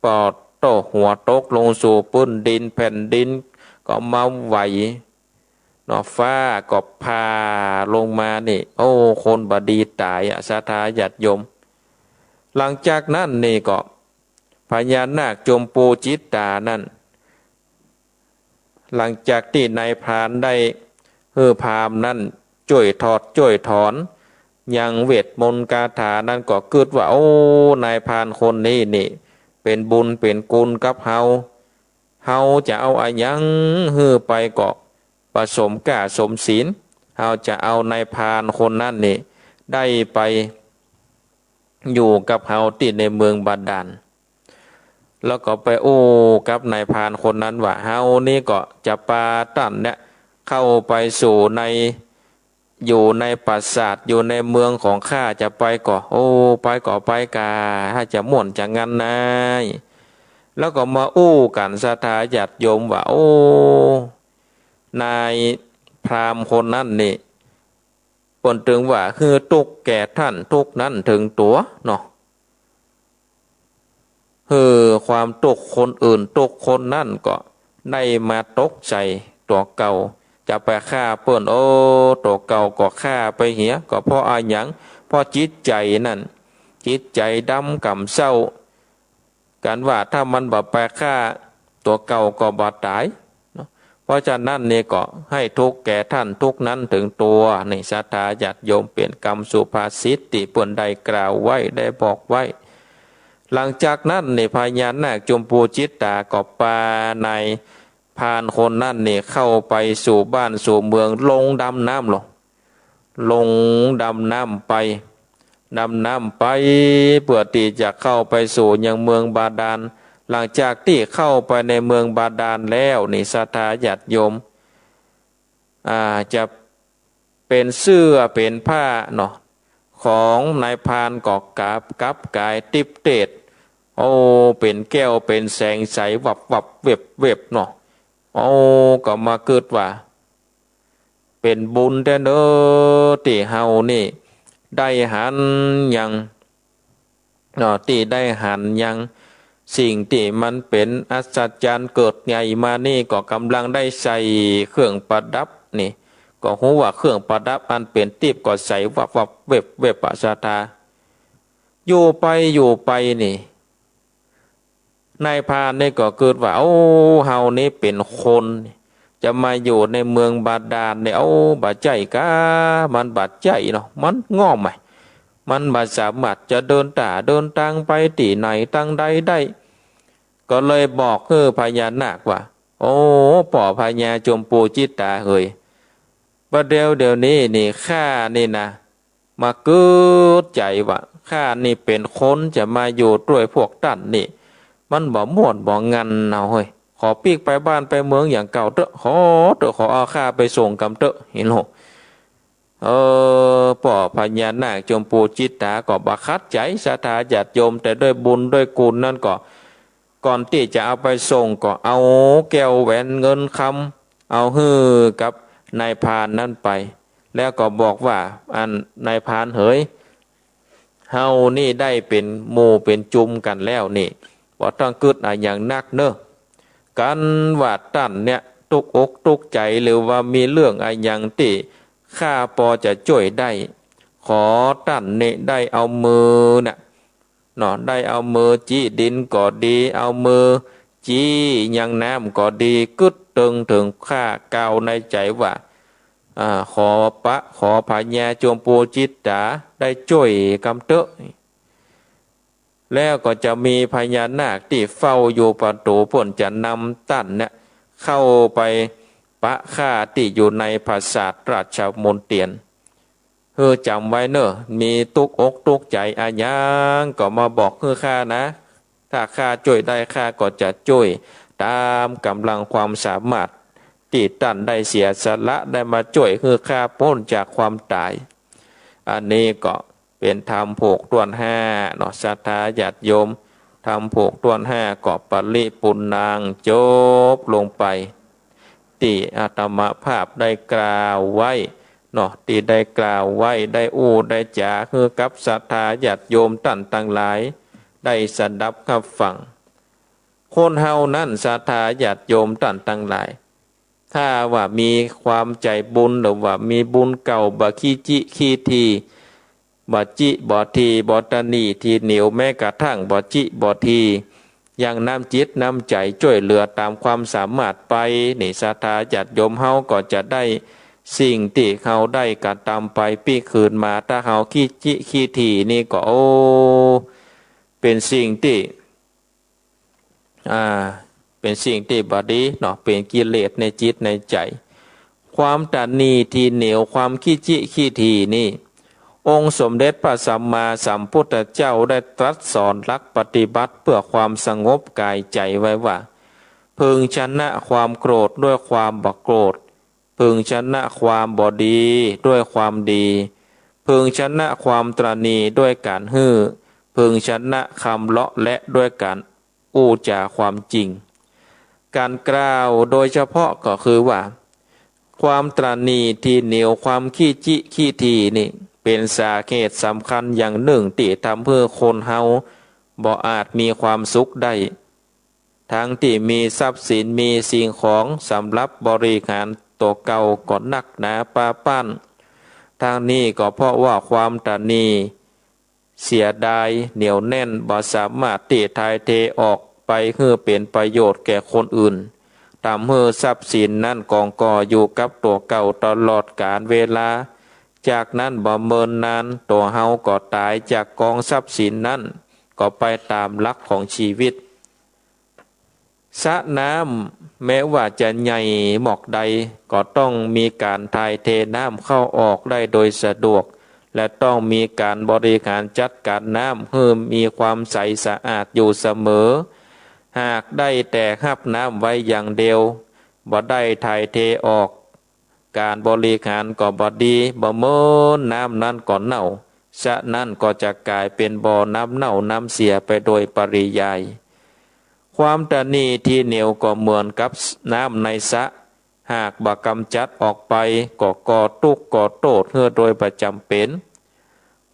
ปอดโต้ หัวตกลงสู่พื้นดิน แผ่นดินก็มาไหวเนาะ ฟ้าก็ผ่าลงมานี่ โอ้ คนบ่ดีต๋ายอะ ศรัทธาญาติโยม หลังจากนั้นนี่ก็ พญานาคจมพูจิตตานั้น หลังจากตี้นายพรานได้หื้อพราหมณ์นั้นจ้วยถอดจ้วยถอนยังเวทมนต์คาถานั้นก็กึ๊ดว่า โอ้ นายพรานคนนี้นี่ เป๋นบุญเป๋นคุณกับเฮา เฮาจะเอาอะหยังหื้อไปก็บ่สมก้าสมศีล เฮาจะเอานายพรานคนนั้นนี่ ได้ไปอยู่กับเฮาตี้ในเมืองบาดาล แล้วก็ไปอู้กับนายพรานคนนั้นว่า เฮานี่ก็จะปาต้านเนี่ยเข้าไปสู่ใน อยู่ในปราสาท อยู่ในเมืองของข้า จะไปก่อ โอ้ ไปก่อไปก่า ถ้าจะม่วนจะงันนาย แล้วก็มาอู้กั๋นศรัทธาญาติโยมว่า โอ้ นายพราหมณ์คนนั้นนี่ เปิ้นตึงว่าหื้อตุ๊กข์แก่ต้านตุ๊กข์นั้นเถิงตั๋วเนาะ หื้อความตุ๊กข์คนอื่นตุ๊กข์ คนนั้นก็ได้มาตกใส่ตั๋วเก่า จะไปฆ่าเปิ้น โอ้ ตั๋วเก่าก็ฆ่าไปเหีย ก็เพราะอะหยัง เพราะจิตใจ๋นั้น จิตใจ๋ดำก่ำเศร้า กั๋นว่าถ้ามันบ่ไปฆ่าตั๋วเก่าก็บ่ต๋ายเนาะ เพราะฉะนั้นนี่ก็หื้อตุ๊กข์แก่ต้านตุ๊กข์นั้นเถิงตั๋ว นี่ศรัทธาญาติโยม เป๋นกำสุภาษิตตี้เปิ้นได้กล่าวไว้ ได้บอกไว้ หลังจากนั้นนี่พญานาคจมพูจิตตาก็ปานายพรานคนนั้นนี่เข้าไปสู่บ้านสู่เมือง ลงดำน้ำลง ลงดำน้ำไป ดำน้ำไป เปื้อตี้จะเข้าไปสู่ยังเมืองบาดาล หลังจากตี้เข้าไปในเมืองบาดาลแล้วนี่ศรัทธาญาติโยม อ่า จะเป๋นเสื้อเป๋นผ้าเนาะ ของนายพรานก็กลับ กลับก๋ายติ๊บเตด โอ้ เป๋นแก้วเป๋นแสงใสวับวับเว็บเว็บเนาะ โอ้ ก็มากึ๊ดว่า เป๋นบุญแต๊เน้อ ตี้เฮานี่ได้หันยังเนาะ ตี้ได้หันยังสิ่งตี้มันเป๋นอัศจรรย์เกิดใหญ่มานี่ ก็ก่ำลังได้ใส่เครื่องประดับนี่ ก็ฮู้ว่าเครื่องประดับอันเป๋นติ๊บก็ใสวับวับเว็บเว็บอะศรัทธา อยู่ไปอยู่ไปนี่ นายพรานนี่ก็กึ๊ดว่า โอ้ เฮานี่เป๋นคน จะมาอยู่ในเมืองบาดาลนี่ โอ้ บ่ใจ้ก้า มันบ่ใจ้เนาะ มันง่อมอะ มันบ่สามารถจะเดินต้าเดินตางไปตี้ไหนตางใดได้ ก็เลยบอกหื้อพญานาคว่า โอ้ ป้อพญาจมพูจิตตาเหย บ่าเดี่ยวเดี๋ยวนี้นี่ข้านี่นะ มากึ๊ดใจ๋ว่า ข้านี่เป๋นคนจะมาอยู่ตวยพวกต้านนี่ มันบ่ม่วนบ่งันเอาเฮ้ย ขอปิ๊กไปบ้านไปเมืองอย่างเก่าเต๊อะ ขอเต๊อะ ขอเอาข้าไปส่งกำเต๊อะ เหียโล เออ ป้อพญานาคจมพูจิตตาก็บ่ขัดใจ๋ศรัทธาญาติโยม แต่ด้วยบุญด้วยคุณนั้นก็ ก่อนตี้จะเอาไปส่งก็เอาแก้วแหวนเงินคำ เอาหื้อกับนายพรานนั้นไป แล้วก็บอกว่า อันนายพรานเหย เฮานี่ได้เป๋นหมู่เป๋นจุมกั๋นแล้วนี่ บ่ต้องกึ๊ดอะหยังนักเน้อ กั๋นว่าต้านเนี่ยตุ๊กอกตุ๊กใจ๋ หรือว่ามีเรื่องอะหยังตี้ข้าปอจะจ้วยได้ ขอต้านนี่ได้เอามือน่ะ เนาะ ได้เอามือจี้ดินก็ดี เอามือจี้ยังน้ำก็ดี กึ๊ดเติงเถิงข้ากล่าวในใจ๋ว่า อ่า ขอปะ ขอพญาจมพูจิตตาได้จ้วยกำเต๊อะ แล้วก็จะมีพญานาคตี้เฝ้าอยู่ประตู๋ เปิ้นจะนำต้านเนี่ยเข้าไปปะข้าตี้อยู่ในปราสาทราชมณเฑียร หื้อจ๋ำไว้เน้อ มีตุ๊กอกตุ๊กใจ๋อะหยังก็มาบอกหื้อข้านะ ถ้าข้าจ้วยได้ข้าก็จะจ้วยต๋ามก๋ำลังความสามารถตี้ต้านได้เสียสละได้มาจ้วยหื้อข้าป๊นจากความต๋าย อันนี้ก็เป๋นธรรมผูกต้วนห้าเนาะ ศรัทธาญาติโยม ธรรมผูกต้วนห้าก็ปริปุณณังจบลงไป ตี้อาตมาภาพได้กล่าวไว้เนาะ ตี้ได้กล่าวไว้ ได้อู้ได้จ๋าหื้อกับศรัทธาญาติโยมต้านตังหลาย ได้สดับฮับฟัง คนเฮานั้นศรัทธาญาติโยมต้านตังหลาย ถ้าว่ามีความใจ๋บุญ หรือว่ามีบุญเก่า บ่ขี้จิขี้ถี่ บ่จิบ่ถี่ บ่ตระหนี่ถี่เหนียว แม้กระทั่งบ่จิบ่ถี่ ยังน้ำจิตน้ำใจ๋จ้วยเหลือต๋ามความสามารถไป นี่ศรัทธาญาติโยมเฮาก็จะได้สิ่งตี้เฮาได้กระตำไปปี้คืนมา ถ้าเฮาขี้จิขี้ถี่นี่ก็ โอ้ เป๋นสิ่งตี้ อ่า เป๋นสิ่งตี้บ่ดีเนาะ เป๋นกิเลสในจิตในใจ๋ ความตระหนี่ถี่เหนียว ความขี้จิขี้ถี่นี่ องค์สมเด็จพระสัมมาสัมพุทธเจ้าได้ตรัสสอนหลักปฏิบัติเปื้อความสงบก๋ายใจ๋ไว้ว่า พึงชนะความโกรธด้วยความบ่โกรธ พึงชนะความบ่ดีด้วยความดี พึงชนะความตระหนี่ด้วยก๋านหื้อ พึงชนะคำเลาะแระด้วยก๋านอู้จ๋าความจริง ก๋านกล่าวโดยเฉพาะก็คือว่า ความตระหนี่ถี่เหนียว ความขี้จิขี้ถี่นี่ เป๋นสาเหตุสำคัญอย่างนึ่งตี้ทำหื้อคนเฮาบ่อาจมีความสุขได้ ทั้งตี้มีทรัพย์สิน มีสิ่งของสำหรับบริหารตั๋วเก่าก็นักหนาปาป๊าน ทั้งนี้ก็เพราะว่าความตระหนี่ เสียดายเหนียวแน่น บ่สามารถตี้ถ่ายเทออกไปหื้อเป๋นประโยชน์แก่คนอื่น ทำหื้อทรัพย์สินนั้นกองก่ออยู่กับตั๋วเก่าตลอดกาลเวลา จากนั้นบ่เมินนานตั๋วเฮาก็ต๋ายจากกองทรัพย์สินนั้น ก็ไปต๋ามหลักของชีวิต สระน้ำแม้ว่าจะใหญ่หมอกใด ก็ต้องมีก๋านถ่ายเทน้ำเข้าออกได้โดยสะดวก และต้องมีก๋านบริหารจัดก๋านน้ำหื้อมีความใสสะอาดอยู่เสมอ หากได้แต่ฮับน้ำไว้อย่างเดียว บ่ได้ถ่ายเทออก ก๋านบริหารก็บ่ดี บ่เมินน้ำนั้นก็เน่า สระนั้นก็จะก๋ายเป๋นบ่อน้ำเน่าน้ำเสียไปโดยปริยาย ความตระหนี่ถี่เหนียวก็เหมือนกับน้ำในสระ หากบ่กำจัดออกไป ก็ก่อตุ๊กข์ก่อโต้ษหื้อโดยบ่จ๋ำเป๋น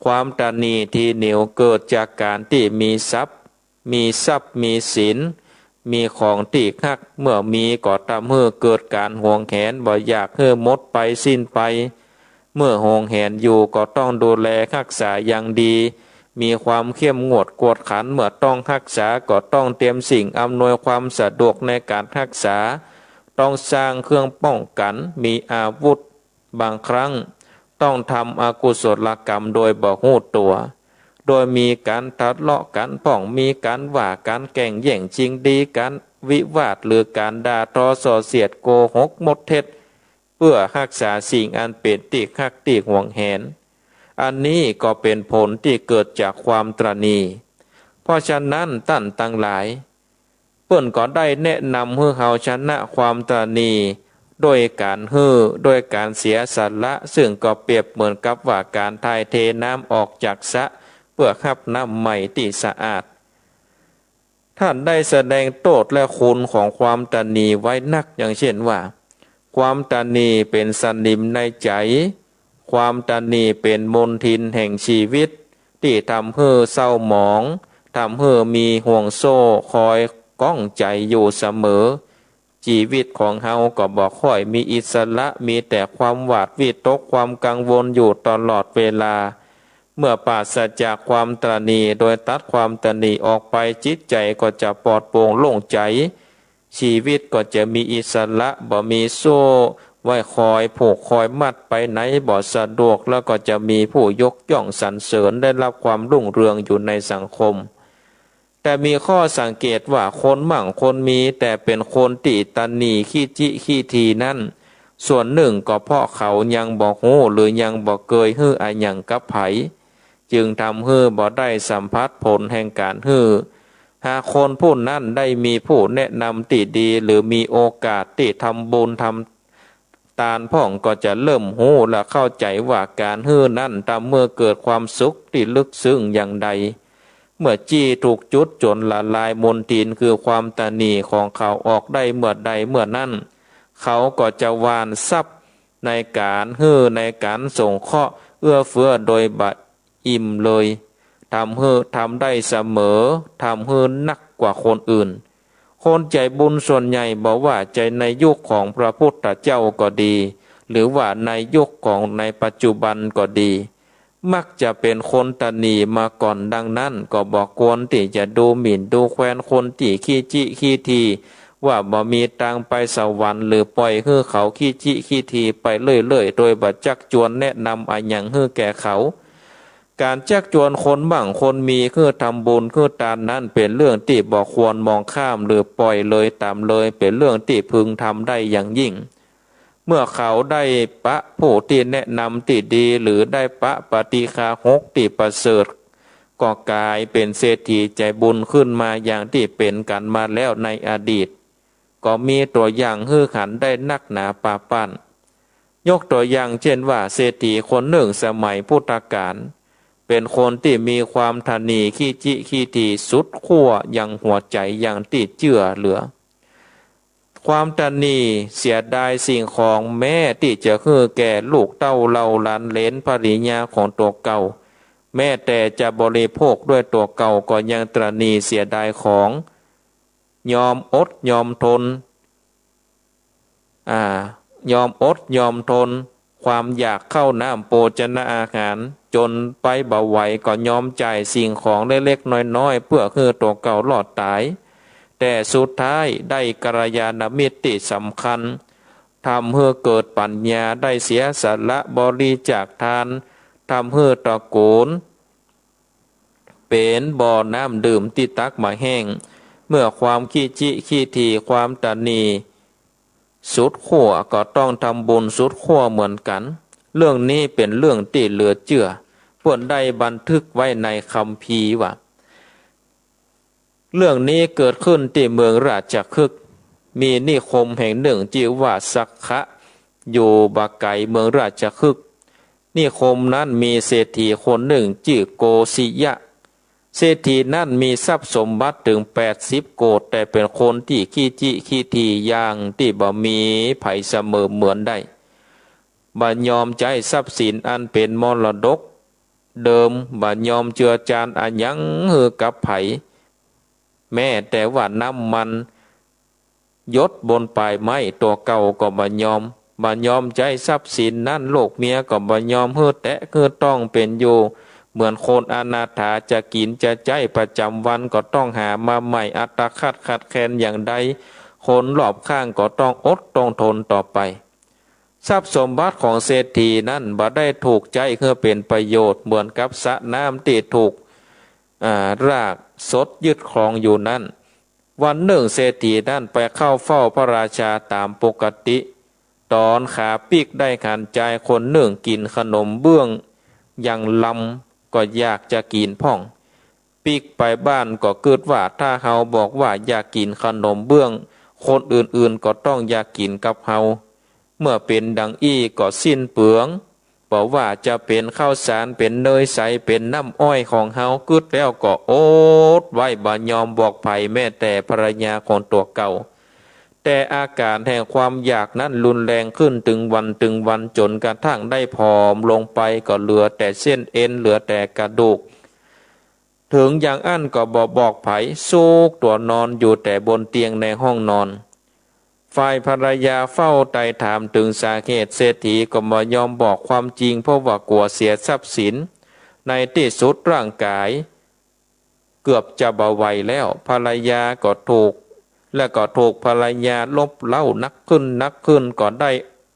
ความตระหนี่ถี่เหนียวเกิดจากก๋านตี้มีทรัพย์ มีทรัพย์มีสิน มีของตี้ฮัก เมื่อมีก็ทำหื้อเกิดก๋านหวงแหน บ่อยากหื้อหมดไปสิ้นไป เมื่อหวงแหนอยู่ก็ต้องดูแลฮักษาอย่างดี มีความเข้มงวดกวดขัน เมื่อต้องฮักษาก็ต้องเตรียมสิ่งอำนวยความสะดวกในก๋านฮักษา ต้องสร้างเครื่องป้องกั๋น มีอาวุธ บางครั้งต้องทำอกุศลกรรมโดยบ่ฮู้ตั๋ว โดยมีก๋านทะเลาะกั๋นพ่อง มีก๋านว่ากั๋น แก่งแย่งจิงดีกั๋น วิวาท หรือก๋านด่าทอส่อเสียด โกหก มดเท็จ เปื้อฮักษาสิ่งอันเป๋นตี้ฮักตี้หวงแหน อันนี้ก็เป๋นผลตี้เกิดจากความตระหนี่ เพราะฉะนั้นต้านตังหลาย เปิ้นก็ได้แนะนำหื้อเฮาชนะความตระหนี่ด้วยก๋านหื้อ ด้วยก๋านเสียสละ ซึ่งก็เปรียบเหมือนกับว่าก๋านถ่ายเทน้ำออกจากสระ เปื้อฮับน้ำใหม่ตี้สะอาด ท่านได้แสดงโต้ษและคุณของความตระหนี่ไว้นัก อย่างเช่นว่า ความตระหนี่เป๋นสนิมในใจ๋ ความตระหนี่เป๋นมลทินแห่งชีวิต ตี้ทำหื้อเศร้าหมอง ทำหื้อมีห่วงโซ่คอยข้องใจ๋อยู่เสมอ ชีวิตของเฮาก็บ่ค่อยมีอิสระ มีแต่ความหวาดวิตก ความกังวลอยู่ตลอดเวลา เมื่อปราศจากความตระหนี่ โดยตัดความตระหนี่ออกไป จิตใจ๋ก็จะปลอดโปร่งโล่งใจ๋ ชีวิตก็จะมีอิสระ บ่มีโซ่ไว้คอยผูกคอยมัด ไปไหนบ่สะดวก แล้วก็จะมีผู้ยกย่องสรรเสริญ ได้รับความรุ่งเรืองอยู่ในสังคม แต่มีข้อสังเกตว่าคนมั่งคนมี แต่เป๋นคนตี้ตระหนี่ขี้จิขี้ถี่นั้น ส่วนนึ่งก็เพราะเขายังบ่ฮู้ หรือยังบ่เกยหื้ออะหยังกับใผ จึงทำหื้อบ่ได้สัมผัสผลแห่งก๋านหื้อ หากคนผู้นั้นได้มีผู้แนะนำตี้ดี หรือมีโอกาสตี้ทำบุญทำตานพ่อง ก็จะเริ่มฮู้และเข้าใจ๋ว่าก๋านหื้อนั้นทำหื้อเกิดความสุขตี้ลึกซึ้งอย่างใด เมื่อจี้ถูกจุดจ๋นละลายมลทินคือความตระหนี่ของเขาออกได้เมื่อใดเมื่อนั้น เขาก็จะหว่านทรัพย์ในก๋านหื้อ ในก๋านสงเคราะห์เอื้อเฟื้อโดยบ่อิ่มเลย ทำหื้อ ทำได้เสมอ ทำหื้อนักกว่าคนอื่น คนใจ๋บุญส่วนใหญ่บ่ว่าจะในยุคของพระพุทธเจ้าก็ดี หรือว่าในยุคของในปัจจุบันก็ดี มักจะเป๋นคนตระหนี่มาก่อน ดังนั้นก็บ่ควรตี้จะดูหมิ่นดูแควนคนตี้ขี้จี้ขี้ถี่ ว่าบ่มีตางไปสวรรค์ หรือป่อยหื้อเขาขี้จี้ขี้ถี่ไปเรื่อยๆ โดยบ่จักจวนแนะนำอะหยังหื้อแก่เขา ก๋านจักจวนคนมั่งคนมีหื้อทำบุญหื้อตานนั้น เป๋นเรื่องตี้บ่ควรมองข้ามหรือป่อยเลยต๋ามเลย เป๋นเรื่องตี้พึงทำได้อย่างยิ่ง เมื่อเขาได้ปะผู้ตี้แนะนำตี้ดี หรือได้ปะปาฏิฆาหกตี้ประเสริฐ ก็ก๋ายเป๋นเศรษฐีใจ๋บุญขึ้นมาอย่างตี้เป๋นกั๋นมาแล้วในอดีต ก็มีตั๋วอย่างหื้อหันได้นักหนาปาป้าน ยกตั๋วอย่างเจ้นว่า เศรษฐีคนนึ่งสมัยพุทธกาล เป๋นคนตี้มีความตระหนี่ขี้จี้ขี้ถี่สุดขั้วยังหัวใจ๋อย่างตี้เจื้อเหลือ ความตระหนี่เสียดายสิ่งของ แม้ตี้จะหื้อแก่ลูกเต้าเหล่าหลานเหลนภริยาของตั๋วเก่า แม้แต่จะบริโภคด้วยตั๋วเก่าก็ยังตระหนี่เสียดายของ ยอมอดยอมทน อ่า ยอมอดยอมทนความอยากเข้าน้ำโภชนาอาหาร จ๋นไปบ่ไหวก็ยอมจ่ายสิ่งของเล็กๆ น้อยๆ เปื้อหื้อตั๋วเก่ารอดต๋าย แต่สุดท้ายได้กัลยาณมิตรตี้สำคัญ ทำหื้อเกิดปัญญา ได้เสียสละบริจาคทาน ทำหื้อตระกูล เป๋นบ่อน้ำดื่มตี้ตักบ่แห้ง เมื่อความขี้จี้ขี้ถี่ ความตระหนี่สุดขั้ว ก็ต้องทำบุญสุดขั้วเหมือนกั๋น เรื่องนี้เป๋นเรื่องตี้เหลือเจื้อ เปิ้นได้บันทึกไว้ในคัมภีร์ว่า เรื่องนี้เกิดขึ้นตี้เมืองราชคฤห์ มีนิคมแห่งนึ่งจื้อว่าสักขะ อยู่บ่ไก๋เมืองราชคฤห์ นิคมนั้นมีเศรษฐีคนนึ่งจื้อโกสิยะ เศรษฐีนั้นมีทรัพย์สมบัติเถิงแปดสิบโกฏ แต่เป๋นคนตี้ขี้จี้ขี้ถี่อย่างตี้บ่มีใผเสมอเหมือนได้ บ่ยอมใจ๊ทรัพย์สินอันเป๋นมรดกเดิม บ่ยอมเจือจานอะหยังหื้อกับใผ แม้แต่ว่าน้ำมันหยดบนป่ายไม้ตั๋วเก่าก็บ่ยอม บ่ยอมใจ๊ทรัพย์สินนั้น ลูกเมียก็บ่ยอมหื้อแตะหื้อต้อง เป๋นอยู่เหมือนคนอนาถา จะกิ๋นจะใจ๊ประจ๋ำวันก็ต้องหามาใหม่ อัตคัดขัดแคลนอย่างใด คนรอบข้างก็ต้องอดต้องทนต่อไป ทรัพย์สมบัติของเศรษฐีนั้นบ่ได้ถูกใจ๊หื้อเป๋นประโยชน์ เหมือนกับสระน้ำตี้ถูก อ่า รากสดยึดครองอยู่นั้น วันนึ่งเศรษฐีนั้นไปเข้าเฝ้าพระราชาต๋ามปกติ ต๋อนขาปิ๊กได้หันจายคนนึ่งกิ๋นขนมเบื้องอย่างลำ ก็อยากจะกิ๋นพ่อง ปิ๊กไปบ้านก็กึ๊ดว่า ถ้าเฮาบอกว่าอยากกิ๋นขนมเบื้อง คนอื่นๆ ก็ต้องอยากกิ๋นกับเฮา เมื่อเป๋นดังอี้ก็สิ้นเปลือง บ่ว่าจะเป๋นข้าวสาร เป๋นเนยใส เป๋นน้ำอ้อยของเฮา กึ๊ดแล้วก็อดไว้ บ่ยอมบอกใผ แม้แต่ภรรยาของตั๋วเก่า แต่อาก๋านแห่งความอยากนั้นรุนแรงขึ้นตึงวันตึงวัน จ๋นกระทั่งได้ผอมลงไป ก็เหลือแต่เส้นเอ็น เหลือแต่กระดูก เถิงอย่างอั้นก็บ่บอกใผ ซุกตัวนอนอยู่แต่บนเตียงในห้องนอน ฝ่ายภรรยาเฝ้าไต่ถามเถิงสาเหตุ เศรษฐีก็บ่ยอมบอกความจริง เพราะว่ากลัวเสียทรัพย์สิน ในตี้สุดร่างก๋ายเกือบจะบ่ไหวแล้ว ภรรยาก็ถูก และก็ถูกภรรยาลบเล้านักขึ้นนักขึ้น ก็ได้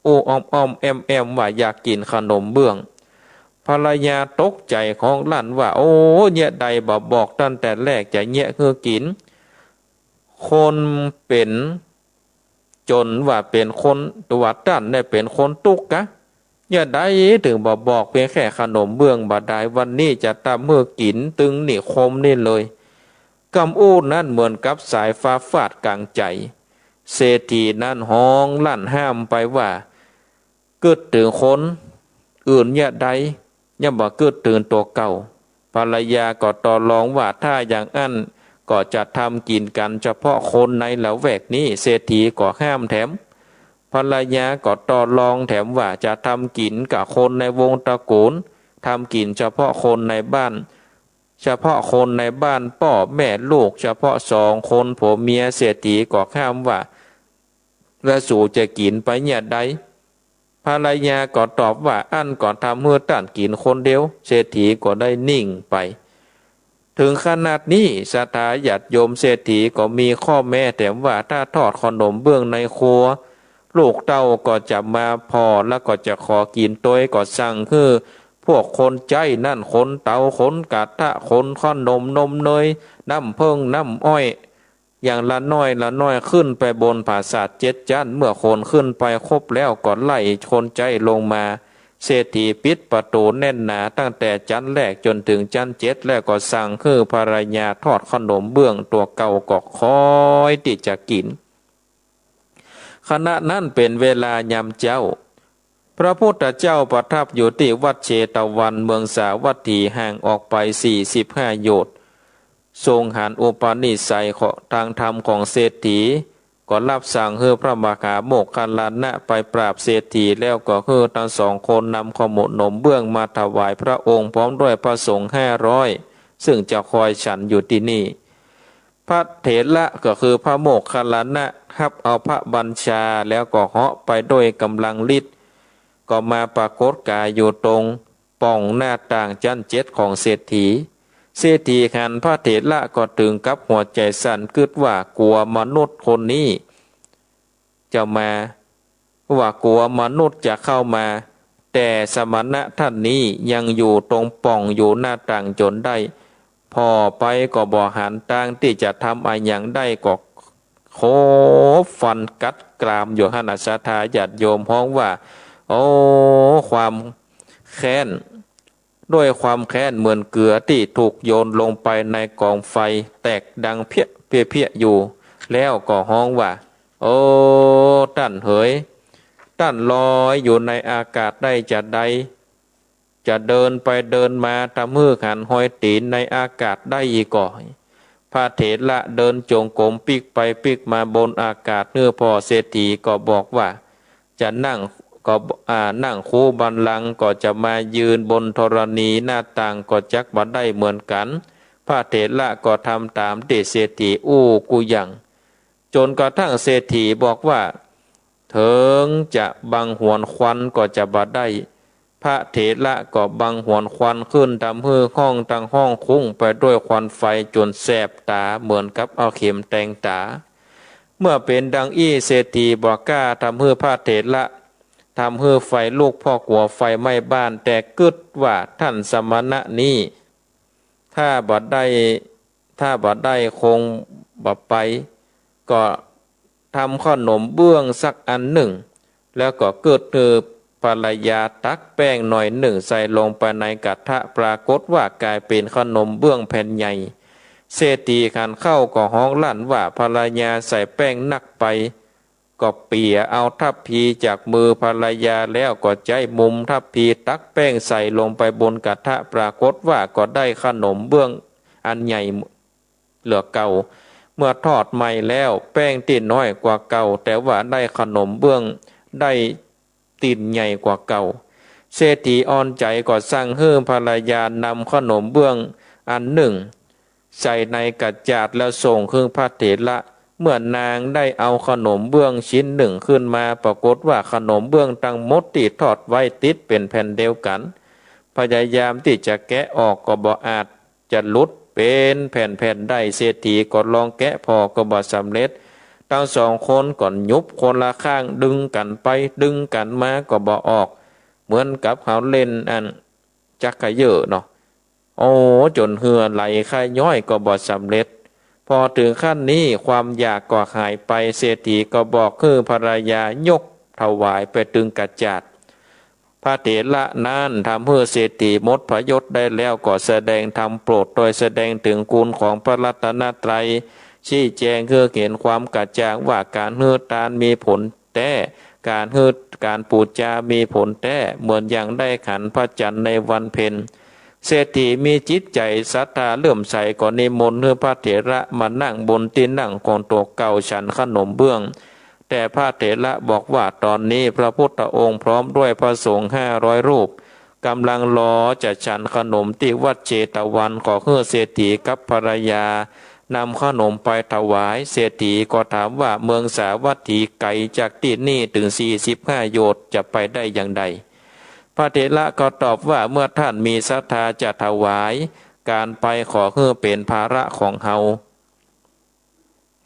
อู้อ้อมๆ แอ้มๆ ว่าอยากกิ๋นขนมเบื้อง ภรรยาตกใจ๋ฮ้องลั่นว่า โอ้ เยียะใดบ่บอกตั้งแต่แรก จะเยียะหื้อกิ๋น คนเป๋นจ๋นว่าเป๋นคน ตั๋วต้านเนี่ยเป๋นคนตุ๊กข์กา เยียะใดเถิงบ่บอกเปียงแค่ขนมเบื้องบ่ดาย วันนี้จะตำหื้อกิ๋นตึงนิคมนี่เลย กำอู้นั้นเหมือนกับสายฟ้าฟาดก๋างใจ๋ เศรษฐีนั้นฮ้องลั่นห้ามไปว่า กึ๊ดเถิงคนอื่นเยียะใด ยังบ่กึ๊ดเถิงตั๋วเก่า ภรรยาก็ต่อรองว่า ถ้าอย่างอั้นก็จะทำกิ๋นกั๋นเฉพาะคนในละแวกนี้ เศรษฐีก็ห้ามแถม ภรรยาก็ต่อรองแถมว่าจะทำกิ๋นกับคนในวงตระกู๋ล ทำกิ๋นเฉพาะคนในบ้าน เฉพาะคนในบ้านป้อแม่ลูก เฉพาะสองคนผัวเมีย เศรษฐีก็ห้ามว่า แล้วสูจะกิ๋นไปเยียะใด ภรรยาก็ตอบว่า อั้นก็ทำหื้อต้านกิ๋นคนเดียว เศรษฐีก็ได้นิ่งไป เถิงขนาดนี้ศรัทธาญาติโยม เศรษฐีก็มีข้อแม้แถมว่า ถ้าทอดขนมเบื้องในครัว ลูกเต้าก็จะมาผ่อ แล้วก็จะขอกิ๋นตวย ก็สั่งหื้อพวกคนใจ๊นั่น ขนเต๋า ขนกระทะ ขนขนม นมเนย น้ำเผิ้ง น้ำอ้อย อย่างละน้อยละน้อย ขึ้นไปบนผาสาทเจ็ดจั๊น เมื่อขนขึ้นไปครบแล้วก็ไล่คนใจ๊ลงมา เศรษฐีปิดประตู๋แน่นหนาตั้งแต่จั๊นแรกจ๋นเถิงจั๊นเจ็ด แล้วก็สั่งหื้อภรรยาทอดขนมเบื้องตั๋วเก่าก็คอยตี้จะกิ๋น ขณะนั้นเป๋นเวลายามเจ๊า พระพุทธเจ้าประทับอยู่ตี้วัดเชตวัน เมืองสาวัตถี ห่างออกไปสี่สิบห้าโยชน์ ทรงหันอุปนิสัยของ ตางธรรมของเศรษฐี ก็รับสั่งหื้อพระมหาโมคคัลลานะไปปราบเศรษฐี แล้วก็หื้อตึงสองคนนำขนมเบื้องมาถวายพระองค์พร้อมด้วยพระสงฆ์ห้าร้อย ซึ่งจะคอยฉันอยู่ตี้นี่ พระเถระก็คือพระโมคคัลลานะฮับเอาพระบัญชาแล้วก็เหาะไปด้วยก๋ำลังฤทธิ์ ก็มาปรากฏก๋ายอยู่ตรงป่องหน้าต่างจั๊นเจ็ดของเศรษฐี เศรษฐีหันพระเถระก็เถิงกับหัวใจ๋สั่น กึ๊ดว่ากั๋วมนุษย์คนนี้จะมา ว่ากั๋วมนุษย์จะเข้ามา แต่สมณะท่านนี้ยังอยู่ตรงป่องอยู่หน้าต่างจ๋นได้ ผ่อไปก็บ่หันตางตี้จะทำอะหยังได้ ก็โขฟันกัดกรามอยู่หั้น ศรัทธาญาติโยมฮ้องว่า โอ้ ความแค้น ด้วยความแค้นเหมือนเกลือตี้ถูกโยนลงไปในก๋องไฟ แตกดังเพี้ยะเพี้ยะเพี้ยะอยู่ แล้วก็ฮ้องว่า โอ้ ต้านเหย ต้านลอยอยู่ในอากาศได้จาใด จะเดินไปเดินมาทำหื้อหันฮอยตี๋นในอากาศได้อีกก่อ พระเถระเดินจงกรมปิ๊กไปปิ๊กมาบนอากาศหื้อผ่อ เศรษฐีก็บอกว่า จะนั่งก็ อ่า นั่งคูบัลลังก์ ก็จะมายืนบนธรณี หน้าต่างก็จักบ่ได้เหมือนกั๋น พระเถระก็ทำต๋ามตี้เศรษฐีอู้กู้อย่าง จ๋นกระทั่งเศรษฐีบอกว่า เถิงจะบังหวนควันก็จะบ่ได้ พระเถระก็บังหวนควันขึ้น ทำหื้อห้องตึงห้องคุ้งไปด้วยควันไฟจ๋นแสบต๋าเหมือนกับเอาเข็มแตงต๋า เมื่อเป๋นดังอี้ เศรษฐีบ่กล้าทำหื้อพระเถระ ทำหื้อไฟลุก เพราะกั๋วไฟไหม้บ้าน แต่กึ๊ดว่าต้านสมณะนี้ ถ้าบ่ได้ ถ้าบ่ได้คงบ่ไป ก็ทำขนมเบื้องสักอันนึ่ง แล้วก็กึ๊ดหื้อภรรยาตักแป้งหน่อยนึ่งใส่ลงไปในกระทะ ปรากฏว่าก๋ายเป๋นขนมเบื้องแผ่นใหญ่ เศรษฐีหันเข้าก็ฮ้องลั่นว่า ภรรยาใส่แป้งนักไป ก็เปียเอาทัพพีจากมือภรรยาแล้วก็ใจ๊มุมทัพพีตักแป้งใส่ลงไปบนกระทะ ปรากฏว่าก็ได้ขนมเบื้องอันใหญ่เหลือเก่า เมื่อทอดใหม่แล้วแป้งตี้น้อยกว่าเก่า แต่ว่าได้ขนมเบื้องได้ตี้นใหญ่กว่าเก่า เศรษฐีอ่อนใจ๋ก็สั่งหื้อภรรยานำขนมเบื้องอันนึ่ง ใส่ในกระจาดแล้วส่งคืนพระเถระ เมื่อนางได้เอาขนมเบื้องชิ้นนึ่งขึ้นมา ปรากฏว่าขนมเบื้องตังหมดตี้ทอดไว้ติดเป๋นแผ่นเดียวกั๋น พยายามตี้จะแกะออกก็บ่อาจจะหลุดเป๋นแผ่นๆ ได้ เศรษฐีก็ลองแกะผ่อก็บ่สำเร็จ ตึงสองคนก็หยุบคนละข้าง ดึงกั๋นไปดึงกั๋นมาก็บ่ออก เหมือนกับเฮาเล่นอันจั๊กเขย่อเนาะ โอ้ จ๋นเหื่อไหลคะย้อยก็บ่สำเร็จ พอเถิงขั้นนี้ความอยากก็หายไป เศรษฐีก็บอกหื้อภรรยายกถวายไปตึงกระจาด พระเถระนั้นทำหื้อเศรษฐีหมดพยศได้แล้ว ก็แสดงธรรมโปรดโดยแสดงเถิงคุณของพระรัตนตรัย ชี้แจงหื้อเห็นความกระจ่างว่าก๋านหื้อตานมีผลแต๊ ก๋านหื้อ ก๋านปู๋จามีผลแต๊ เหมือนอย่างได้ฉันพระจันทร์ในวันเพ็ญ เศรษฐีมีจิตใจ๋ศรัทธาเลื่อมใส ก็นิมนต์หื้อพระเถระมานั่งบนตี้นั่งของตั๋วเก่า ฉันขนมเบื้อง แต่พระเถระบอกว่าต๋อนนี้พระพุทธองค์พร้อมด้วยพระสงฆ์ห้าร้อยรูป ก๋ำลังรอจะฉันขนมตี้วัดเชตวัน ขอหื้อเศรษฐีกับภรรยานำขนมไปถวาย เศรษฐีก็ถามว่า เมืองสาวัตถีไก๋จากตี้นี่เถิงสี่สิบห้าโยชน์ จะไปได้อย่างใด พระเถระก็ตอบว่า เมื่อท่านมีศรัทธาจะถวาย ก๋านไปขอหื้อเป๋นภาระของเฮา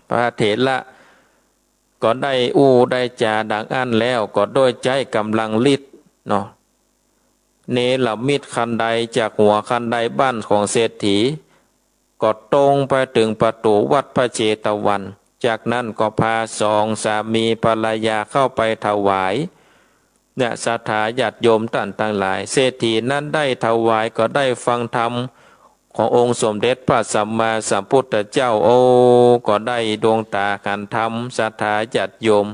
พระเถระก็ได้อู้ได้จ๋าดังอั้นแล้ว ก็ด้วยใจ๊ก๋ำลังฤทธิ์เนาะ เนรมิตคันไดจากหัวคันไดบ้านของเศรษฐี ก็ตรงไปเถิงประตู๋วัดพระเชตวัน จากนั้นก็พาสองสามีภรรยาเข้าไปถวาย เนี่ย ศรัทธาญาติโยมต้านตังหลาย เศรษฐีนั้นได้ถวายก็ได้ฟังธรรมขององค์สมเด็จพระสัมมาสัมพุทธเจ้า โอ้ ก็ได้ดวงต๋าหันธรรม ศรัทธาญาติโยม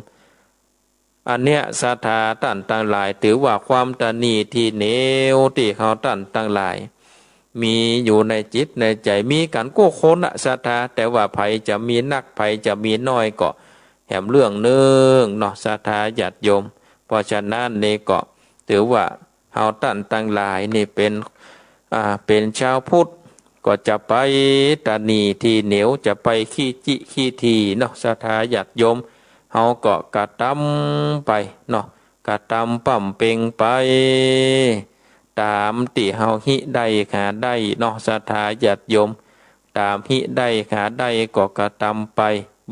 อันเนี้ย ศรัทธาต้านตังหลาย ถือว่าความตระหนี่ตี้เหนียวตี้เฮาต้านตังหลาย มีอยู่ในจิตในใจ๋ มีกั๋นกู้คนน่ะ ศรัทธา แต่ว่าใผจะมีนัก ใผจะมีน้อยก็แหมเรื่องนึ่งเนาะ ศรัทธาญาติโยม เพราะฉะนั้นนี่ก็ถือว่าเฮาต้านตังหลายนี่เป๋น อ่า เป๋นจาวพุทธ ก็จะไปตระหนี่ตี้เหนียว จะไปขี้จิขี้ถี่เนาะ ศรัทธาญาติโยม เฮาก็กระตำไปเนาะ กระตำป๋ำเป็งไป ต๋ามตี้เฮาฮิได้หาได้เนาะ ศรัทธาญาติโยม ต๋ามฮิได้หาได้ก็กระตำไป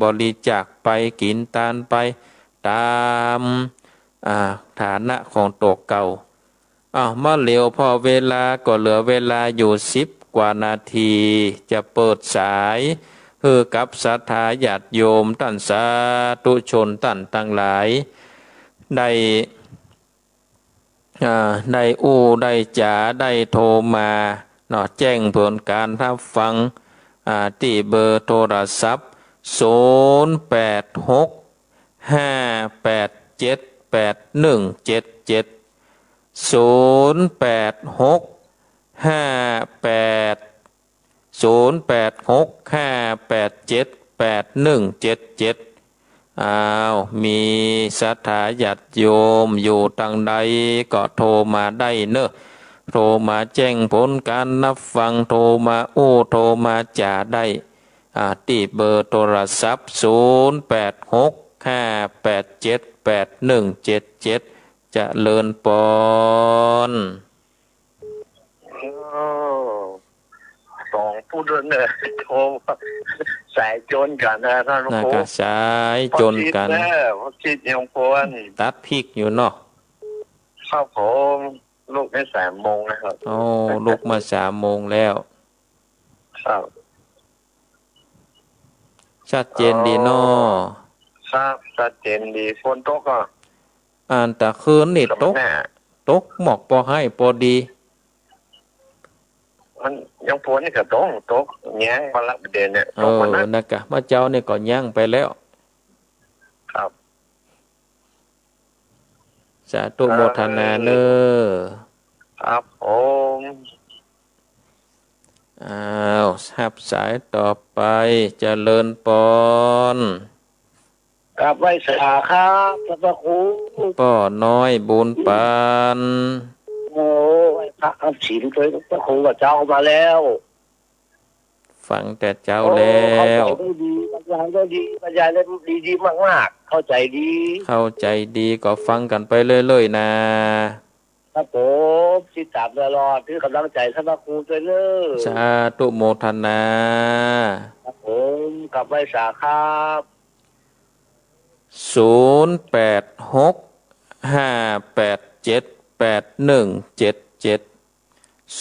บริจาคไป กิ๋นตานไป ต๋าม อ่า ฐานะของตั๋วเก่า อ้าว มาเหลียวผ่อเวลาก็เหลือเวลาอยู่สิบกว่านาที จะเปิดสายหื้อกับศรัทธาญาติโยมต้านสาธุชนต้านตังหลาย ได้ อ่า ได้อู้ได้จ๋า ได้โทรมาเนาะ แจ้งผลก๋านฮับฟัง อ่า ตี้เบอร์โทรศัพท์ ศูนย์แปดหก ห้าแปดเจ็ด แปดหนึ่งเจ็ดเจ็ด ศูนย์แปดหก ห้าแปด ศูนย์แปดหก ห้าแปดเจ็ด แปดหนึ่งเจ็ดเจ็ด อ้าว มีศรัทธาญาติโยมอยู่ตางใดก็โทรมาได้เนาะ โทรมาแจ้งผลก๋านฮับฟัง โทรมาอู้ โทรมาจ๋าได้ อ่า ตี้เบอร์โทรศัพท์ ศูนย์แปดหก ห้าแปดเจ็ด แปดหนึ่งเจ็ดเจ็ด เจริญปอน อ้าว สองผู้ด้วยเนี่ย โทร สายจนกั๋นนะต้านพระครู น่ะก็สายจนกั๋น พอดีนะ พอดียังควร ตัดพิกอยู่เนาะ ครับผม ลุกได้สามโมงนะครับ โอ้ ลุกมาสามโมงแล้ว ครับ ชัดเจนดีเนาะ ครับ ชัดเจนดี ฝนตกก่อ อันตะคืนนี่ตก ตกหมอกปอไห้ปอดี มันยังฝนนี่ก็ตก ตกยั้งมาละประเดี๋ยวเนี่ย เออ ตกมานะ นั่นกะ เมื่อเจ๊านี่ก็ยั้งไปแล้ว ครับ สาธุโมทนาเนาะ ครับผม อ้าว ฮับสายต่อไป เจริญปอน กราบไหว้สาครับ ต้านพระครู ป้อน้อยบุญปัน โอ้ ไหว้พระรับศีลตวยพระครูกับเจ๊ามาแล้ว ฟังแต่เจ๊าแล้ว โอ้ เข้าใจ๋ได้ดี บรรยายได้ดี บรรยายได้ดีๆ มากๆ เข้าใจ๋ดี เข้าใจ๋ดีก็ฟังกั๋นไปเรื่อยๆ นะ ครับผม ติดต๋ามตลอด หื้อก๋ำลังใจ๋ต้านพระครูตวยเนาะ สาธุโมทนา ครับผม กราบไหว้สาครับ ศูนย์แปดหก ห้าแปดเจ็ด แปดหนึ่งเจ็ดเจ็ด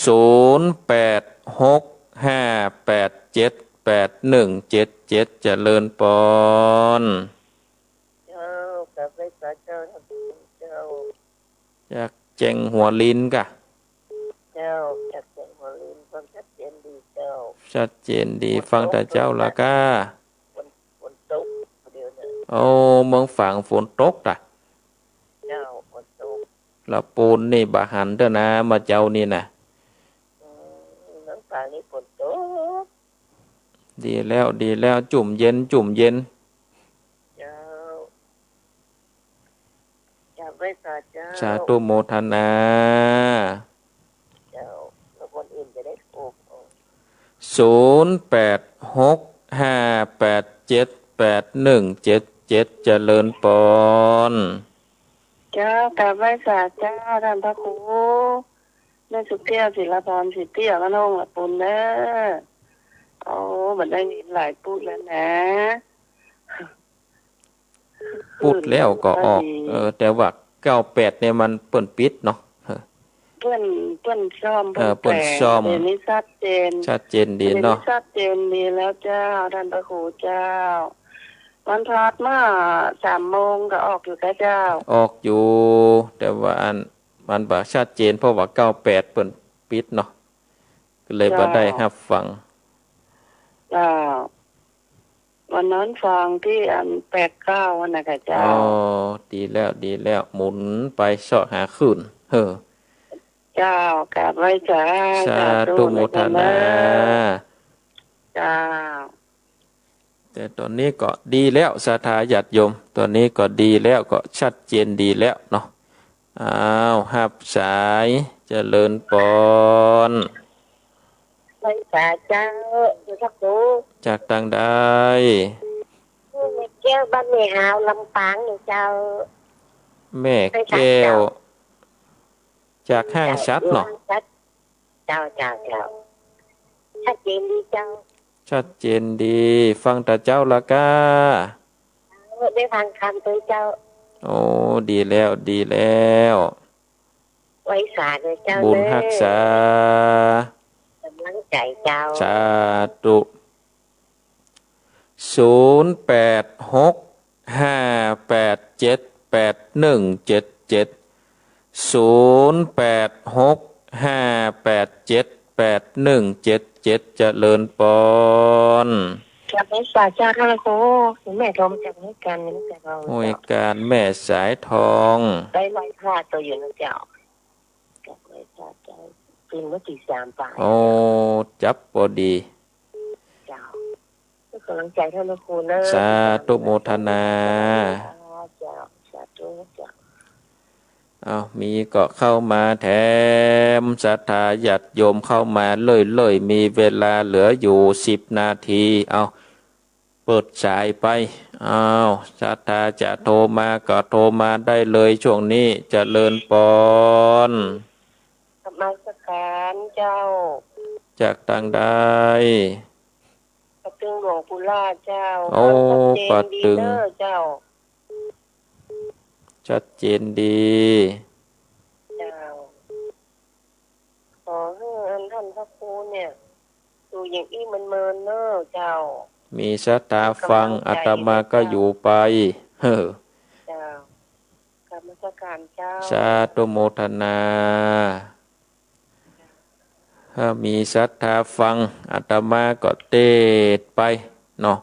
ศูนย์แปดหก ห้าแปดเจ็ด แปดหนึ่งเจ็ดเจ็ด เจริญปอน เจ้า กราบไหว้สาเจ้า เจ้า จากแจ้งหัวลินก่ะ เจ้า จากแจ้งหัวลิน ฟังชัดเจนดีเจ้า ชัดเจนดี ฟังแต่เจ๊าละก้า ฝน ฝนตกเดี๋ยวนี้ โอ้ เมืองฝางฝนตกน่ะ เจ้า ฝนตก ละปูนนี่บ่หันเต๊อะนะ เมื่อเจ๊านี่นะ อืม เมืองฝางนี่ฝนตก ดีแล้ว ดีแล้ว จุ่มเย็น จุ่มเย็น เจ้า ไหว้สาเจ้า สาธุโมทนา เจ้า แล้วคนอื่นจะได้ถูก ศูนย์แปดหกห้าแปดเจ็ดแปดหนึ่งเจ็ดเจ็ด เจริญปอน เจ้า กราบไหว้สาเจ้า ท่านพระครู แม่สุแก้ว ศิลปร สิทธิอมรวงศ์ ละปุณเด้อ โอ้ บ่ได้ยินหลายปุดแล้วนะ ปุดแล้วก็ออก เออ แต่ว่าเก้าแปดเนี่ยมันเปิ้นปิดเนาะ เออ เปิ้น เปิ้นซ่อม เออ เปิ้นซ่อม เดี๋ยวนี้ชัดเจน ชัดเจนดีเนาะ เดี๋ยวนี้ชัดเจนดีแล้วเจ้า ท่านพระครูเจ้า วันพฤหัสเมื่อสามโมงก็ออกอยู่ก้าเจ้า ออกอยู่ แต่ว่าอัน มันบ่ชัดเจน เพราะว่าเก้าแปดเปิ้นปิดเนาะ ก็เลยบ่ได้ฮับฟัง เจ้า วันนั้นฟังตี้อันแปดเก้าอันน่ะค่ะเจ้า อ๋อ ดีแล้ว ดีแล้ว หมุนไปเสาะหาคลื่น เออ เจ้า กราบไหว้สา สาธุ สาธุโมทนา เจ้า แต่ต๋อนนี้ก็ดีแล้ว ศรัทธาญาติโยม ต๋อนนี้ก็ดีแล้ว ก็ชัดเจนดีแล้วเนาะ อ้าว ฮับสาย เจริญปอน ไหว้สาเจ้า พระครู จากตางใด แม่แก้ว บ้านแม่หาว ลำปางนี่เจ้า แม่แก้ว ไหว้สาเจ้า จากห้างฉัตรเนาะ เจ้า เจ้า เจ้า ชัดเจนดีเจ้า ชัดเจนดี ฟังต๋าเจ้าละก้า ได้ฟังธรรมตวยเจ้า โอ้ ดีแล้ว ดีแล้ว ไหว้สาเจ้า บุญฮักษา ก๋ำลังใจ๋เจ้า สาธุ ศูนย์แปดหกห้าแปดเจ็ดแปดหนึ่งเจ็ดเจ็ด ศูนย์แปดหกห้าแปดเจ็ดแปดหนึ่งเจ็ดเจ็ด เจริญปอน กราบไหว้สาเจ้า พระครู แม่โทรมาจากห้วยการ นี่เจ้า ห้วยการ แม่สายทอง ได้ไหว้พระตวยอยู่นะเจ้า กราบไหว้สาเจ้า ตื่นเมื่อตีสามไป โอ้ จับพอดี เจ้า ให้ก๋ำลังใจ๋ท่านพระครูเนอะ สาธุโมทนา เจ้า สาธุเจ้า เอา มีก็เข้ามาแถม ศรัทธาญาติโยมเข้ามาเรื่อยๆ มีเวลาเหลืออยู่สิบนาที เอา เปิดสายไป อ้าว ศรัทธาจะโทรมาก็โทรมาได้เลย ช่วงนี้ เจริญปอน นมัสการเจ้า จากตางใด ป่าตึงหลวงปู่ล่าเจ้า โอ้ ฟังชัดเจนดีเนอะเจ้า ป่าตึง ชัดเจนดี เจ้า ขอหื้ออันท่านพระครูเนี่ย อยู่อย่างอี้เมินๆ เนอะเจ้า มีศรัทธาฟัง อาตมาก็อยู่ไป เฮ้อ เจ้า กราบนมัสการเจ้า สาธุโมทนา ถ้ามีศรัทธาฟัง อาตมาก็เตศน์ไปเนาะ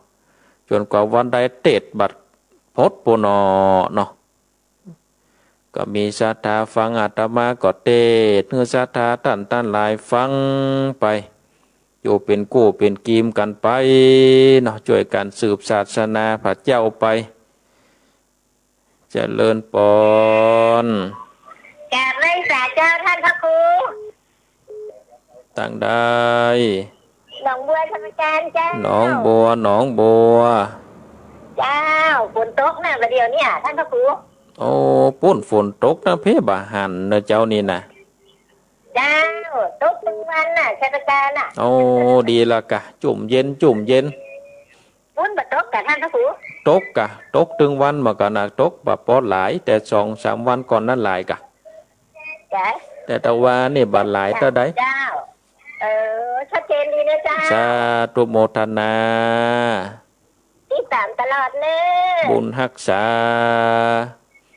จ๋นกว่าวันใดเตศน์บ่พดปู้นอเนาะ ก็มีศรัทธาฟัง อาตมาก็เตศน์หื้อศรัทธาต้านตังหลายฟังไป อยู่เป๋นกู้เป๋นกีมกั๋นไปเนาะ จ้วยกั๋นสืบศาสนาพระเจ้าไป เจริญปอน กราบไหว้สาเจ้าท่านพระครู ตางใด หนองบัวสมุทรปราการเจ้า หนองบัว หนองบัว เจ้า ฝนตกนะบ่าเดี่ยวเนี่ย ท่านพระครู โอ้ ปู๊นฝนตกนะ เพ่บ่หันนะเจ้านี่นะ เจ้า ตกตึงวันน่ะ ชัยปราการน่ะ โอ้ ดีละกะ จุ่มเย็น จุ่มเย็น ปู๊นบ่ตกกะท่านพระครู ตกกะ ตกตึงวันบ่าก่อนนะ ตกบ่ปอหลาย แต่สองสามวันก่อนนั้นหลายกะ จ้ะ แต่ตะวานี่บ่หลายเต้าใด เจ้า เออ ชัดเจนดีนะเจ้า สาธุโมทนา ติดต๋ามตลอดเน่อ บุญฮักษา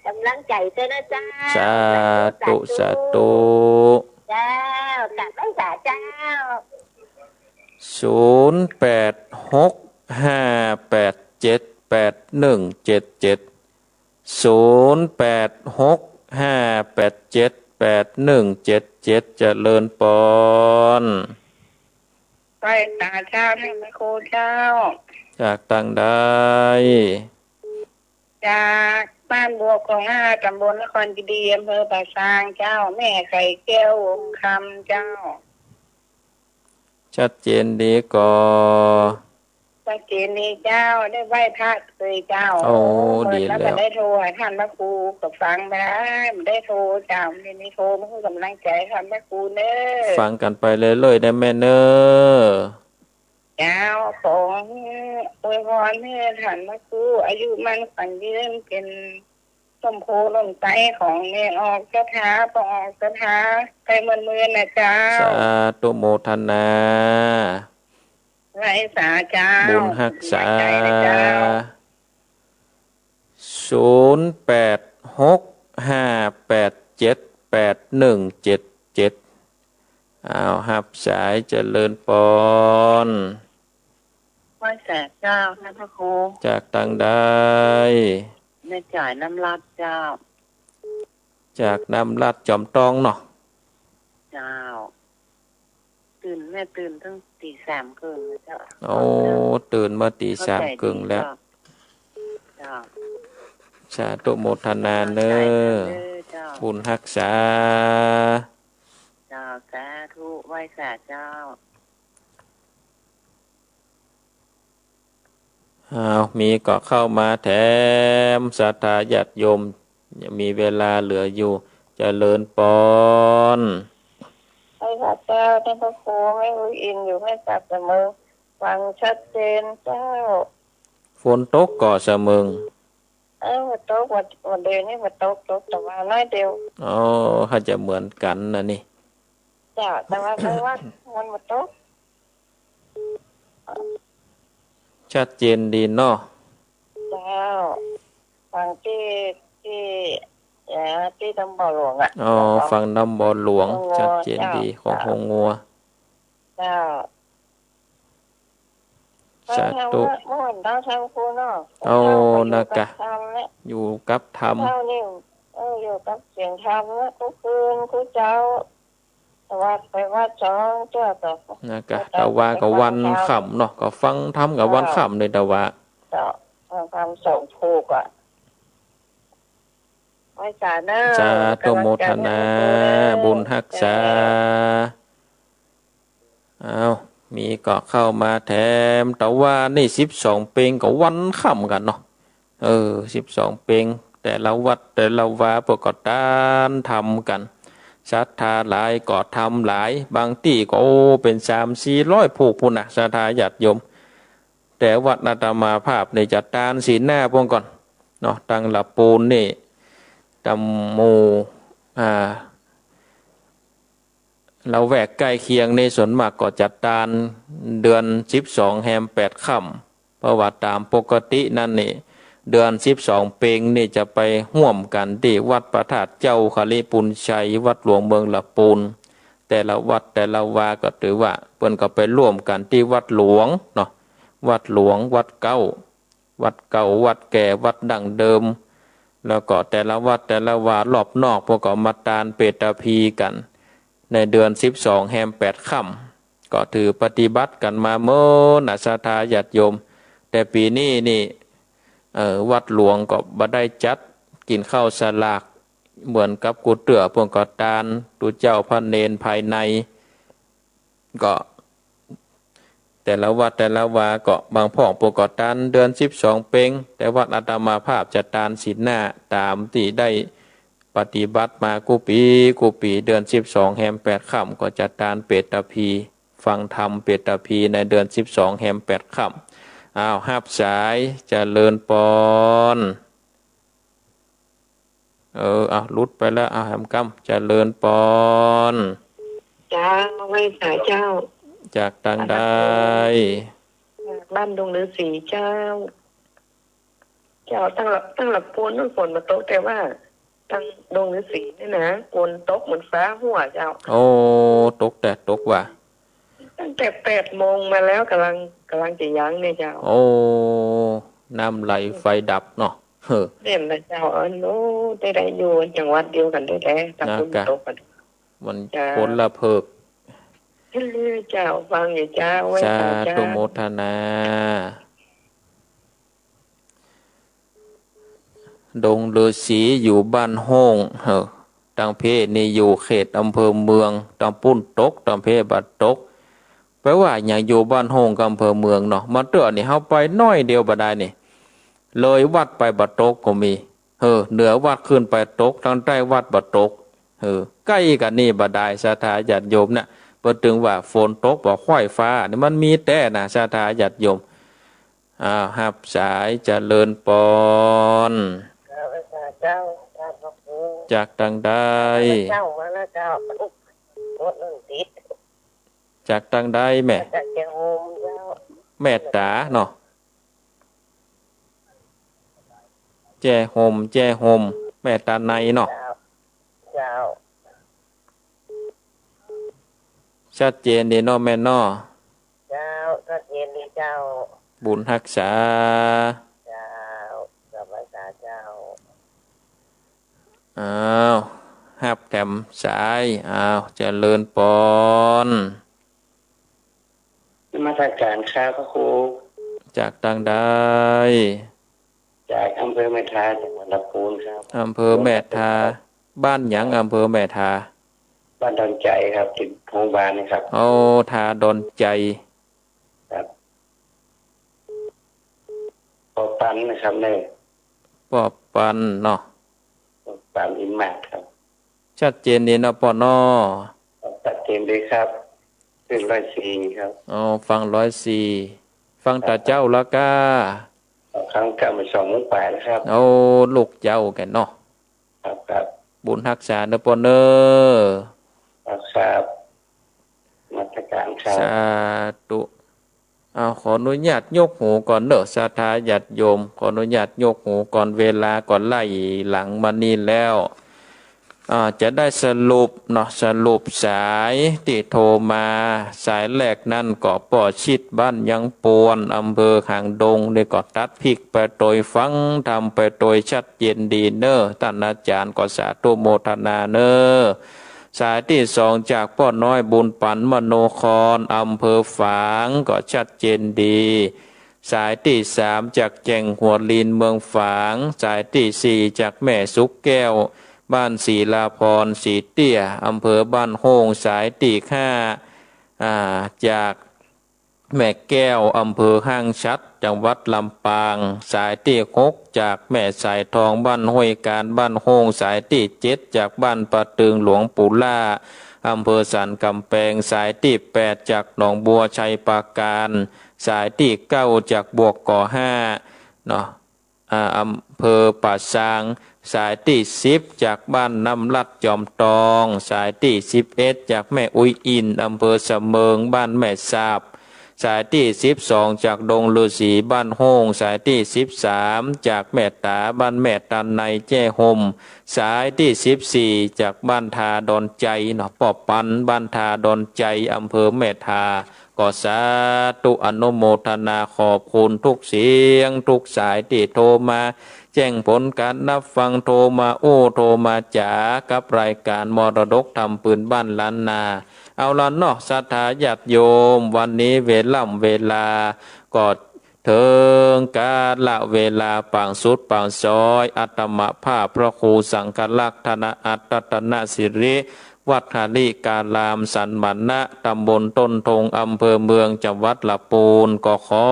ก๋ำลังใจ๋ตวยนะเจ้า สาธุ สาธุ สาธุ เจ้า กราบไหว้สาเจ้า ศูนย์แปดหกห้าแปดเจ็ดแปดหนึ่งเจ็ดเจ็ด ศูนย์แปดหกห้าแปดเจ็ดแปดหนึ่งเจ็ดเจ็ด เจริญปอน ไหว้สาเจ้า ท่านพระครูเจ้า จากตางใด จาก บ้านบวกของห้า ตำบลนครเจดีย์ อำเภอป่าซางเจ้า แม่ไข่แก้ว วงศ์คำเจ้า ชัดเจนดีก่อ ชัดเจนดีเจ้า ได้ไหว้พระเลยเจ้า โอ้ โอ้ ดีแล้ว บ่ได้โทรหาท่านพระครู ก็ฟังบ่ได้ บ่ได้โทรเจ้า บ่ได้โทรมาหื้อก๋ำลังใจ๋ท่านพระครูเน้อ ฟังกั๋นไปเรื่อยๆ เน้อแม่เน้อ เจ้า ขออวยพรหื้อท่านพระครู อายุมั่นขวัญยืน เป๋นส้มโพธิ์ล่มไทรของแม่ออกศรัทธา ป้อออกศรัทธา ไปเมินๆ น่ะเจ้า สาธุโมทนา ไหว้สาเจ้า บุญฮักษา ไหว้สานะเจ้า ศูนย์แปดหกห้าแปดเจ็ดแปดหนึ่งเจ็ดเจ็ด อ้าว ฮับสาย เจริญปอน ไหว้สาเจ้า ท่านพระครู จากตังใด แม่จ๋ายน้ำรัตน์เจ้า จากน้ำรัตน์จอมตองเนาะ เจ้า ตื่น แม่ตื่นตั้งตีสามเกิ่งเลยเจ้า โอ้ ตื่นมาตีสามเกิ่งแล้ว เจ้า สาธุโมทนาเน้อ เจ้า บุญฮักษา เจ้า สาธุ ไหว้สาเจ้า อ้าว มีก็เข้ามาแถม ศรัทธาญาติโยม ยังมีเวลาเหลืออยู่ เจริญปอน ไหว้สาเจ้า ท่านพระครู แม่อุ๊ยอินอยู่แม่สอดเสมิง ฟังชัดเจนเจ้า ฝนตกก่อเสมิง เออ บ่ตก บ่า บ่าเดี่ยวนี้บ่ตก ตกตะวาน้อยเดียว อ๋อ ถ้าจะเหมือนกั๋นนะนี่ เจ้า แต่ว่าบ่าวัดมันบ่ตก ชัดเจนดีเนาะ เจ้า ฟังตี้ ตี้ เอ่อ ตี้ตำบ่อหลวงอะ อ๋อ ฟังตำบ่อหลวง โฮงงัว ชัดเจนดี เจ้า ของโฮงงัว เจ้า สาธุ เมื่อวันเสาร์เช้าครูเนาะ เอา เช้าก็อยู่ นะกะ กับธรรมเนี่ย อยู่กับธรรม เช้านี่ เออ อยู่กับเสียงธรรมเนี่ย กู้คืนกู้เจ๊า ตะวาไปวัดสองเตื้อก็ นะกะ ไปตาม ตะวาก็วันค่ำเนาะ ก็ฟังธรรมกับวันค่ำเลยตะวา เจ้า ฟังธรรมสองผูกอะ ไหว้สาเน้อ สาธุโมทนา ก๋ำลังใจ๋หื้อครูเน้อ บุญฮักษา เจ้า อ้าว มีก็เข้ามาแถม ตะวานี่สิบสองเป็งก็วันค่ำกั๋นเนาะ เออ สิบสองเป็ง แต่ละวัดแต่ละวาเปิ้นก็ตานธรรมกั๋น ศรัทธาหลายก็ธรรมหลาย บางตี้ก็ โอ้ เป๋นสามสี่ร้อยผูกปู๊นนะ ศรัทธาญาติโยม แต่วัดอาตมาภาพนี่จะตานศีลหน้าพ่องก่อนเนาะ ตังหละปูนนี่ ตำหมู่ อ่า ละแวกใก้เคียงนี่ส่วนมากก็จะตานเดือนสิบสองแฮมแปดค่ำ เพราะว่าต๋ามปกตินั้นนี่ เดือนสิบสองเป็งนี่จะไปฮ่วมกั๋นตี้วัดพระธาตุเจ้าคริปุญชัย วัดหลวงเมืองละปูน แต่ละวัดแต่ละวาก็ถือว่าเปิ้นก็ไปร่วมกั๋นตี้วัดหลวงเนาะ วัดหลวง วัดเก๊า วัดเก่า วัดแก่ วัดดั้งเดิม แล้วก็แต่ละวัดแต่ละวารอบนอก เปิ้นก็มาตานเปตพีกั๋น ในเดือนสิบสองแฮมแปดค่ำ ก็ถือปฏิบัติกั๋นมาเมินน่ะ ศรัทธาญาติโยม แต่ปี๋นี้นี่ เอ่อ วัดหลวงก็บ่ได้จัดกิ๋นข้าวสลาก เหมือนกับกู้เตื้อ เปิ้นก็ตานตุ๊เจ้าพระเณรภายใน ก็ แต่ละวัดแต่ละวาก็บางพ่องเปิ้นก็ตานเดือนสิบสองเป็ง แต่วัดอาตมาภาพจะตานศีลหน้าต๋ามตี้ได้ปฏิบัติมากู้ปี๋กู้ปี๋ เดือนสิบสองแฮมแปดค่ำก็จะตานเปตพี ฟังธรรมเปตพีในเดือนสิบสองแฮมแปดค่ำ อ้าว ฮับสาย เจริญปอน เออ เอา หลุดไปแล้ว เอา แหมกำ เจริญปอน เจ้า ไหว้สาเจ้า จากตังใด บ้านดงฤๅษีเจ้า เจ้า ตังละ ตังละปูนนั้นฝนบ่ตก แต่ว่าตังดงฤๅษีนี่นะ ฝนตกเหมือนฟ้าหัวเจ้า โอ้ ตกแต่ตกว่า ตั้งแต่แปดโมงมาแล้ว ก่ำลัง ก่ำลังจะยั้งเนี่ยเจ้า โอ้ น้ำไหลไฟดับเนาะ เฮ้อ แม่นละเจ้า อันโน้นได้ ได้อยู่จังหวัดเดียวกั๋นแต๊ๆ ตางฝนตกกั๋น มัน เจ้า คนละเผิก เจ้า ฟังอยู่เจ้า ไหว้สาเจ้า สาธุโมทนา ดงฤๅษีอยู่บ้านโฮ่ง เออ ตังเพนี่อยู่เขตอำเภอเมือง ตังปุ้นตก ตังเพบ่ตก แปลว่าหยังอยู่บ้านโฮ่งกับอำเภอเมืองเนาะ มาเตื้อนี่เฮาไปน้อยเดียวบ่ดายนี่ เลยวัดไปบ่ตกก็มี เออ เหนือวัดขึ้นไปตก ตังใต้วัดบ่ตก เออ ใก้กั๋นนี่บ่ดาย ศรัทธาญาติโยมนะ เปิ้นตึงว่าฝนตกบ่ค่อยฟ้า นี่มันมีแต๊นะ ศรัทธาญาติโยม อ้าว ฮับสาย เจริญปอน เจ้า เจ้า เจ้าพระครู จากตังใด เจ้า มาแล้วเจ้า โอ้ นั่นติด จากตังใดแม่ จากแจ้โฮมเจ้า แม่ต๋าเนาะ แจ้โฮม แจ้โฮม แม่ต๋าในเนาะ เจ้า เจ้า ชัดเจนดีเนาะแม่เนาะ เจ้า ชัดเจนดีเจ้า บุญฮักษา เจ้า สบายตาเจ้า อ้าว ฮับแถมสาย อ้าว เจริญปอน นมัสการครับพระครู จากตังใด จากอำเภอแม่ทา จังหวัดลำพูนครับ อำเภอแม่ทา บ้านหยัง อำเภอแม่ทา บ้านดอนใจ๋ครับ ติดโฮงบาลนี่ครับ โอ้ ทาดอนใจ๋ ครับ ป้อปันนะครับเนี่ย ป้อปันเนาะ ป้อปันอินมาศครับ ชัดเจนดีเนาะป้อเนาะ ชัดเจนดีครับ ตึกร้อยสี่ครับ อ๋อ ฟังร้อยสี่ ฟังแต่เจ๊าแล้วก้า ฟังกลับมาสองโมงปลายแล้วครับ โอ้ ลูกเจ๊าแก่นเนาะ ครับ ครับ บุญฮักษาเนาะป้อเนาะ ครับ ครับ นมัสการครับ สาธุ อ้าว ขออนุญาตยกหูก่อนเนาะ ศรัทธาญาติโยม ขออนุญาตยกหูก่อน เวลาก็ไล่หลังมานี่แล้ว อ่า จะได้สรุปเนาะ สรุปสายตี้โทรมา สายแรกนั้นก็ป้อชิด บ้านยังปวน อำเภอหางดง นี่ก็ตัดพีกไปโตยฟังธรรมไปโตยชัดเจนดีเนาะ ต้านอาจ๋ารย์ก็สาธุโมทนาเนาะ สายตี้สองจากป้อน้อยบุญปันมโนคร อำเภอฝาง ก็ชัดเจนดี สายตี้สามจากแจ้งหัวลินเมืองฝาง สายตี้สี่จากแม่สุขแก้ว บ้านศิลาพร สีเตี้ย อำเภอบ้านโฮ่ง สายตี้ห้า อ่า จากแม่แก้ว อำเภอห้างฉัตร จังหวัดลำปาง สายตี้หกจากแม่สายทอง บ้านห้วยกาญ บ้านโฮ่ง สายตี้เจ็ดจากบ้านป่าตึง หลวงปู่ล่า อำเภอสันกำแปง สายตี้แปดจากหนองบัว ชัยปราการ สายตี้เก้าจากบวกก่อห้า เนาะ อ่า อำเภอป่าซาง สายตี้สิบจากบ้านน้ำลัด จอมตอง สายตี้สิบเอ็ดจากแม่อุยอิน อำเภอสะเมิง บ้านแม่สาบ สายตี้สิบสองจากดงฤๅษี บ้านโฮ่ง สายตี้สิบสามจากแม่ต๋า บ้านแม่ต๋าใน แจ้โฮม สายตี้สิบสี่จากบ้านทาดอนใจ๋เนาะ ป้อปัน บ้านทาดอนใจ๋ อำเภอแม่ทา ก็สาธุอนุโมทนาขอบคุณทุกเสียงทุกสายตี้โทรมา แจ้งผลก๋านฮับฟัง โทรมาอู้ โทรมาจ๋า กับรายก๋านมรดกธรรมปืนบ้านล้านนา เอาละเนาะ ศรัทธาญาติโยม วันนี้เวล่ำเวลา ก็เถิงกาละเวลาปางสุดปางซ้อย อาตมาภาพพระครูสังฆรักษ์ ธนอัตตนสิริ วัดหริการาม สันมณะ ตำบลต้นทง อำเภอเมือง จังหวัดลำปูน ก็ขอ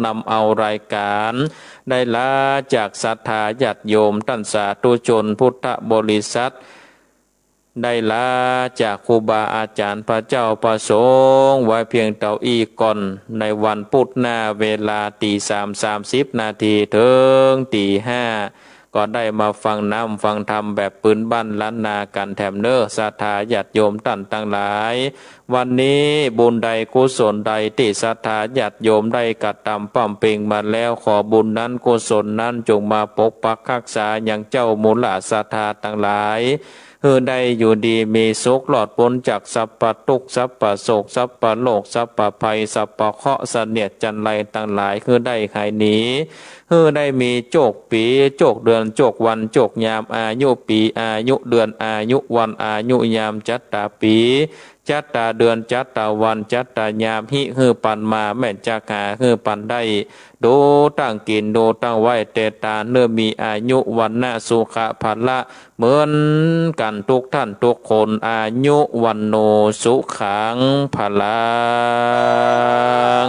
นำเอารายก๋าน ได้ลาจากศรัทธาญาติโยม ต้านสาธุชนพุทธบริษัท ได้ลาจากครูบาอาจ๋ารย์ พระเจ้าพระสงฆ์ ไว้เพียงเต้าอี้ก่อน ในวันพุธหน้า เวลาตี๋สาม สามสิบนาที เถิงตี๋ห้า ก็ได้มาฟังน้ำฟังธรรมแบบปืนบ้านล้านนากั๋นแถมเนาะ ศรัทธาญาติโยมต้านตังหลาย วันนี้บุญใดกุศลใดตี้ศรัทธาญาติโยมได้กระตำบำเพ็งมาแล้ว ขอบุญนั้นกุศลนั้นจงมาปกปักฮักษายังเจ้าหมู่หล้าศรัทธาตังหลาย หื้อได้อยู่ดีมีสุข รอดป๊นจากสัพพะตุ๊กข์ สัพพะโศก สัพพะโรค สัพพะภัย สัพพะเคราะห์ เสนียดจัญไรตังหลาย หื้อได้หายหนี หื้อได้มีโจคปี๋ โจคเดือน โจควัน โจคยาม อายุปี๋ อายุเดือน อายุวัน อายุยามจัตตาปี๋ จั๊ดต๋าเดือน จั๊ดต๋าวัน จั๊ดต๋ายาม ฮิหื้อปันมา แม่นจักหาหื้อปันได้ ดูตั้งกิ๋น ดูตั้งไหว้ เตตาเน่อมีอายุ วรรณะ สุขะ พละ เหมือนกั๋นทุกท่านทุกคน อายุ วัณโณ สุขัง พลัง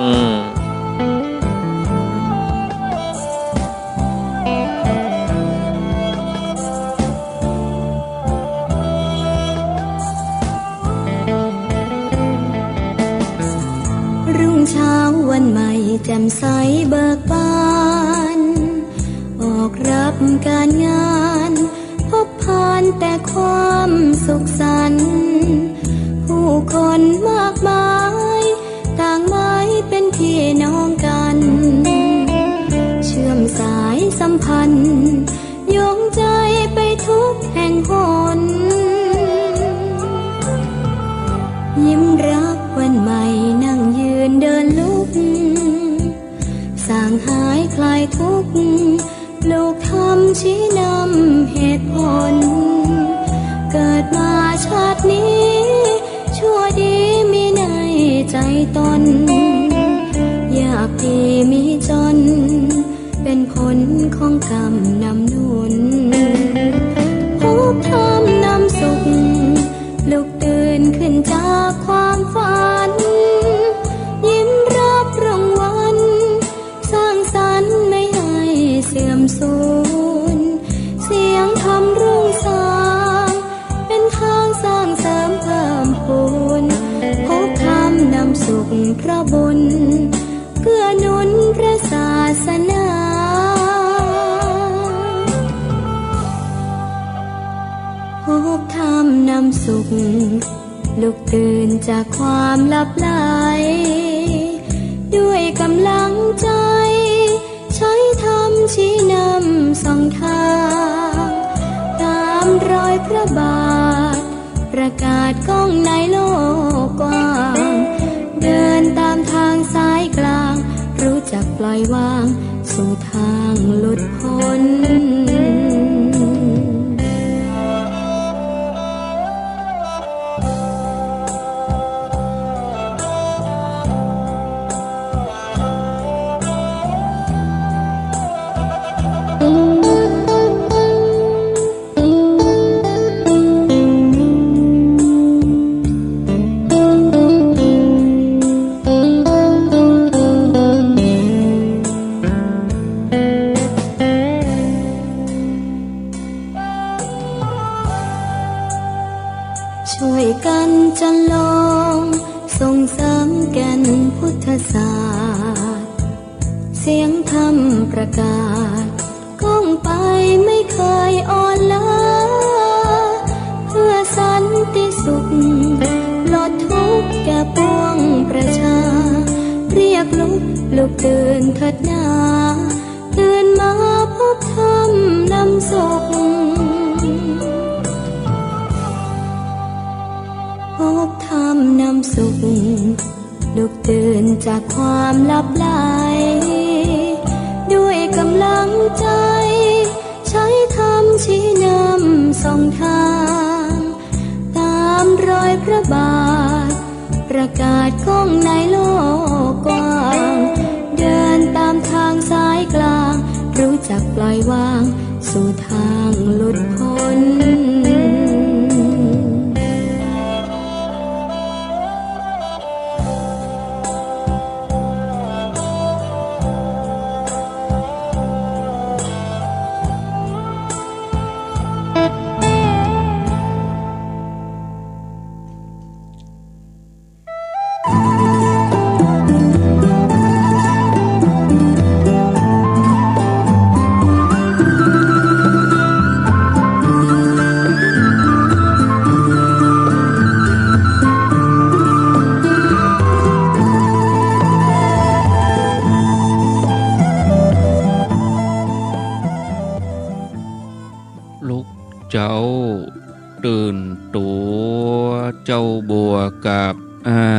รุ่งเช้าวันใหม่แจ่มใสเบิกบาน ออกรับการงาน พบผ่านแต่ความสุขสันต์ ผู้คนมากมาย ต่างหมายเป็นพี่น้องกัน เชื่อมสายสัมพันธ์ โยงใจไปทุกแห่งหน ยิ้มรับวันใหม่ นั่งยืนเดินลุก สางหายคลายทุกข์ ปลูกธรรมชี้นำเหตุผล เกิดมาชาตินี้ ชั่วดีมีในใจตน ยากดีมีจน เป็นผลของกรรมนำหนุน พบธรรมนำสุข ลุกตื่นขึ้นจากความฝัน ยิ้มรับรางวัล สร้างสรรค์ไม่ให้เสื่อมสูญ เสียงธรรมรุ่งสาง เป็นทางสร้างเสริมเพิ่มพูน พบธรรมนำสุขเพราะบุญ เกื้อหนุนพระศาสนา พบธรรมนำสุข ลุกตื่นจากความหลับไหล ด้วยกำลังใจ ใช้ธรรมชี้นำส่องทาง ตามรอยพระบาท ประกาศก้องในโลกกว้าง เดินตามทางสายกลาง รู้จักปล่อยวาง สู่ทางหลุดพ้น ช่วยกันจรณรงค์ ส่งเสริมแก่นพุทธศาสตร์ เสียงธรรมประกาศ ก้องไปไม่เคยอ่อนล้า เพื่อสันติสุข ปลดทุกข์แก่ปวงประชา เรียกลุก ลุกตื่นเถิดนา ตื่นมาพบธรรมนำสุข พบธรรมนำสุข ลุกตื่นจากความหลับไหล ด้วยกำลังใจ ใช้ธรรมชี้นำส่องทาง ตามรอยพระบาท ประกาศก้องในโลกกว้าง เดินตามทางสายกลาง รู้จักปล่อยวาง สู่ทางหลุดพ้น ลุกเจ้า ตื่นตั๋ว เจ้าบัวกับ อ่า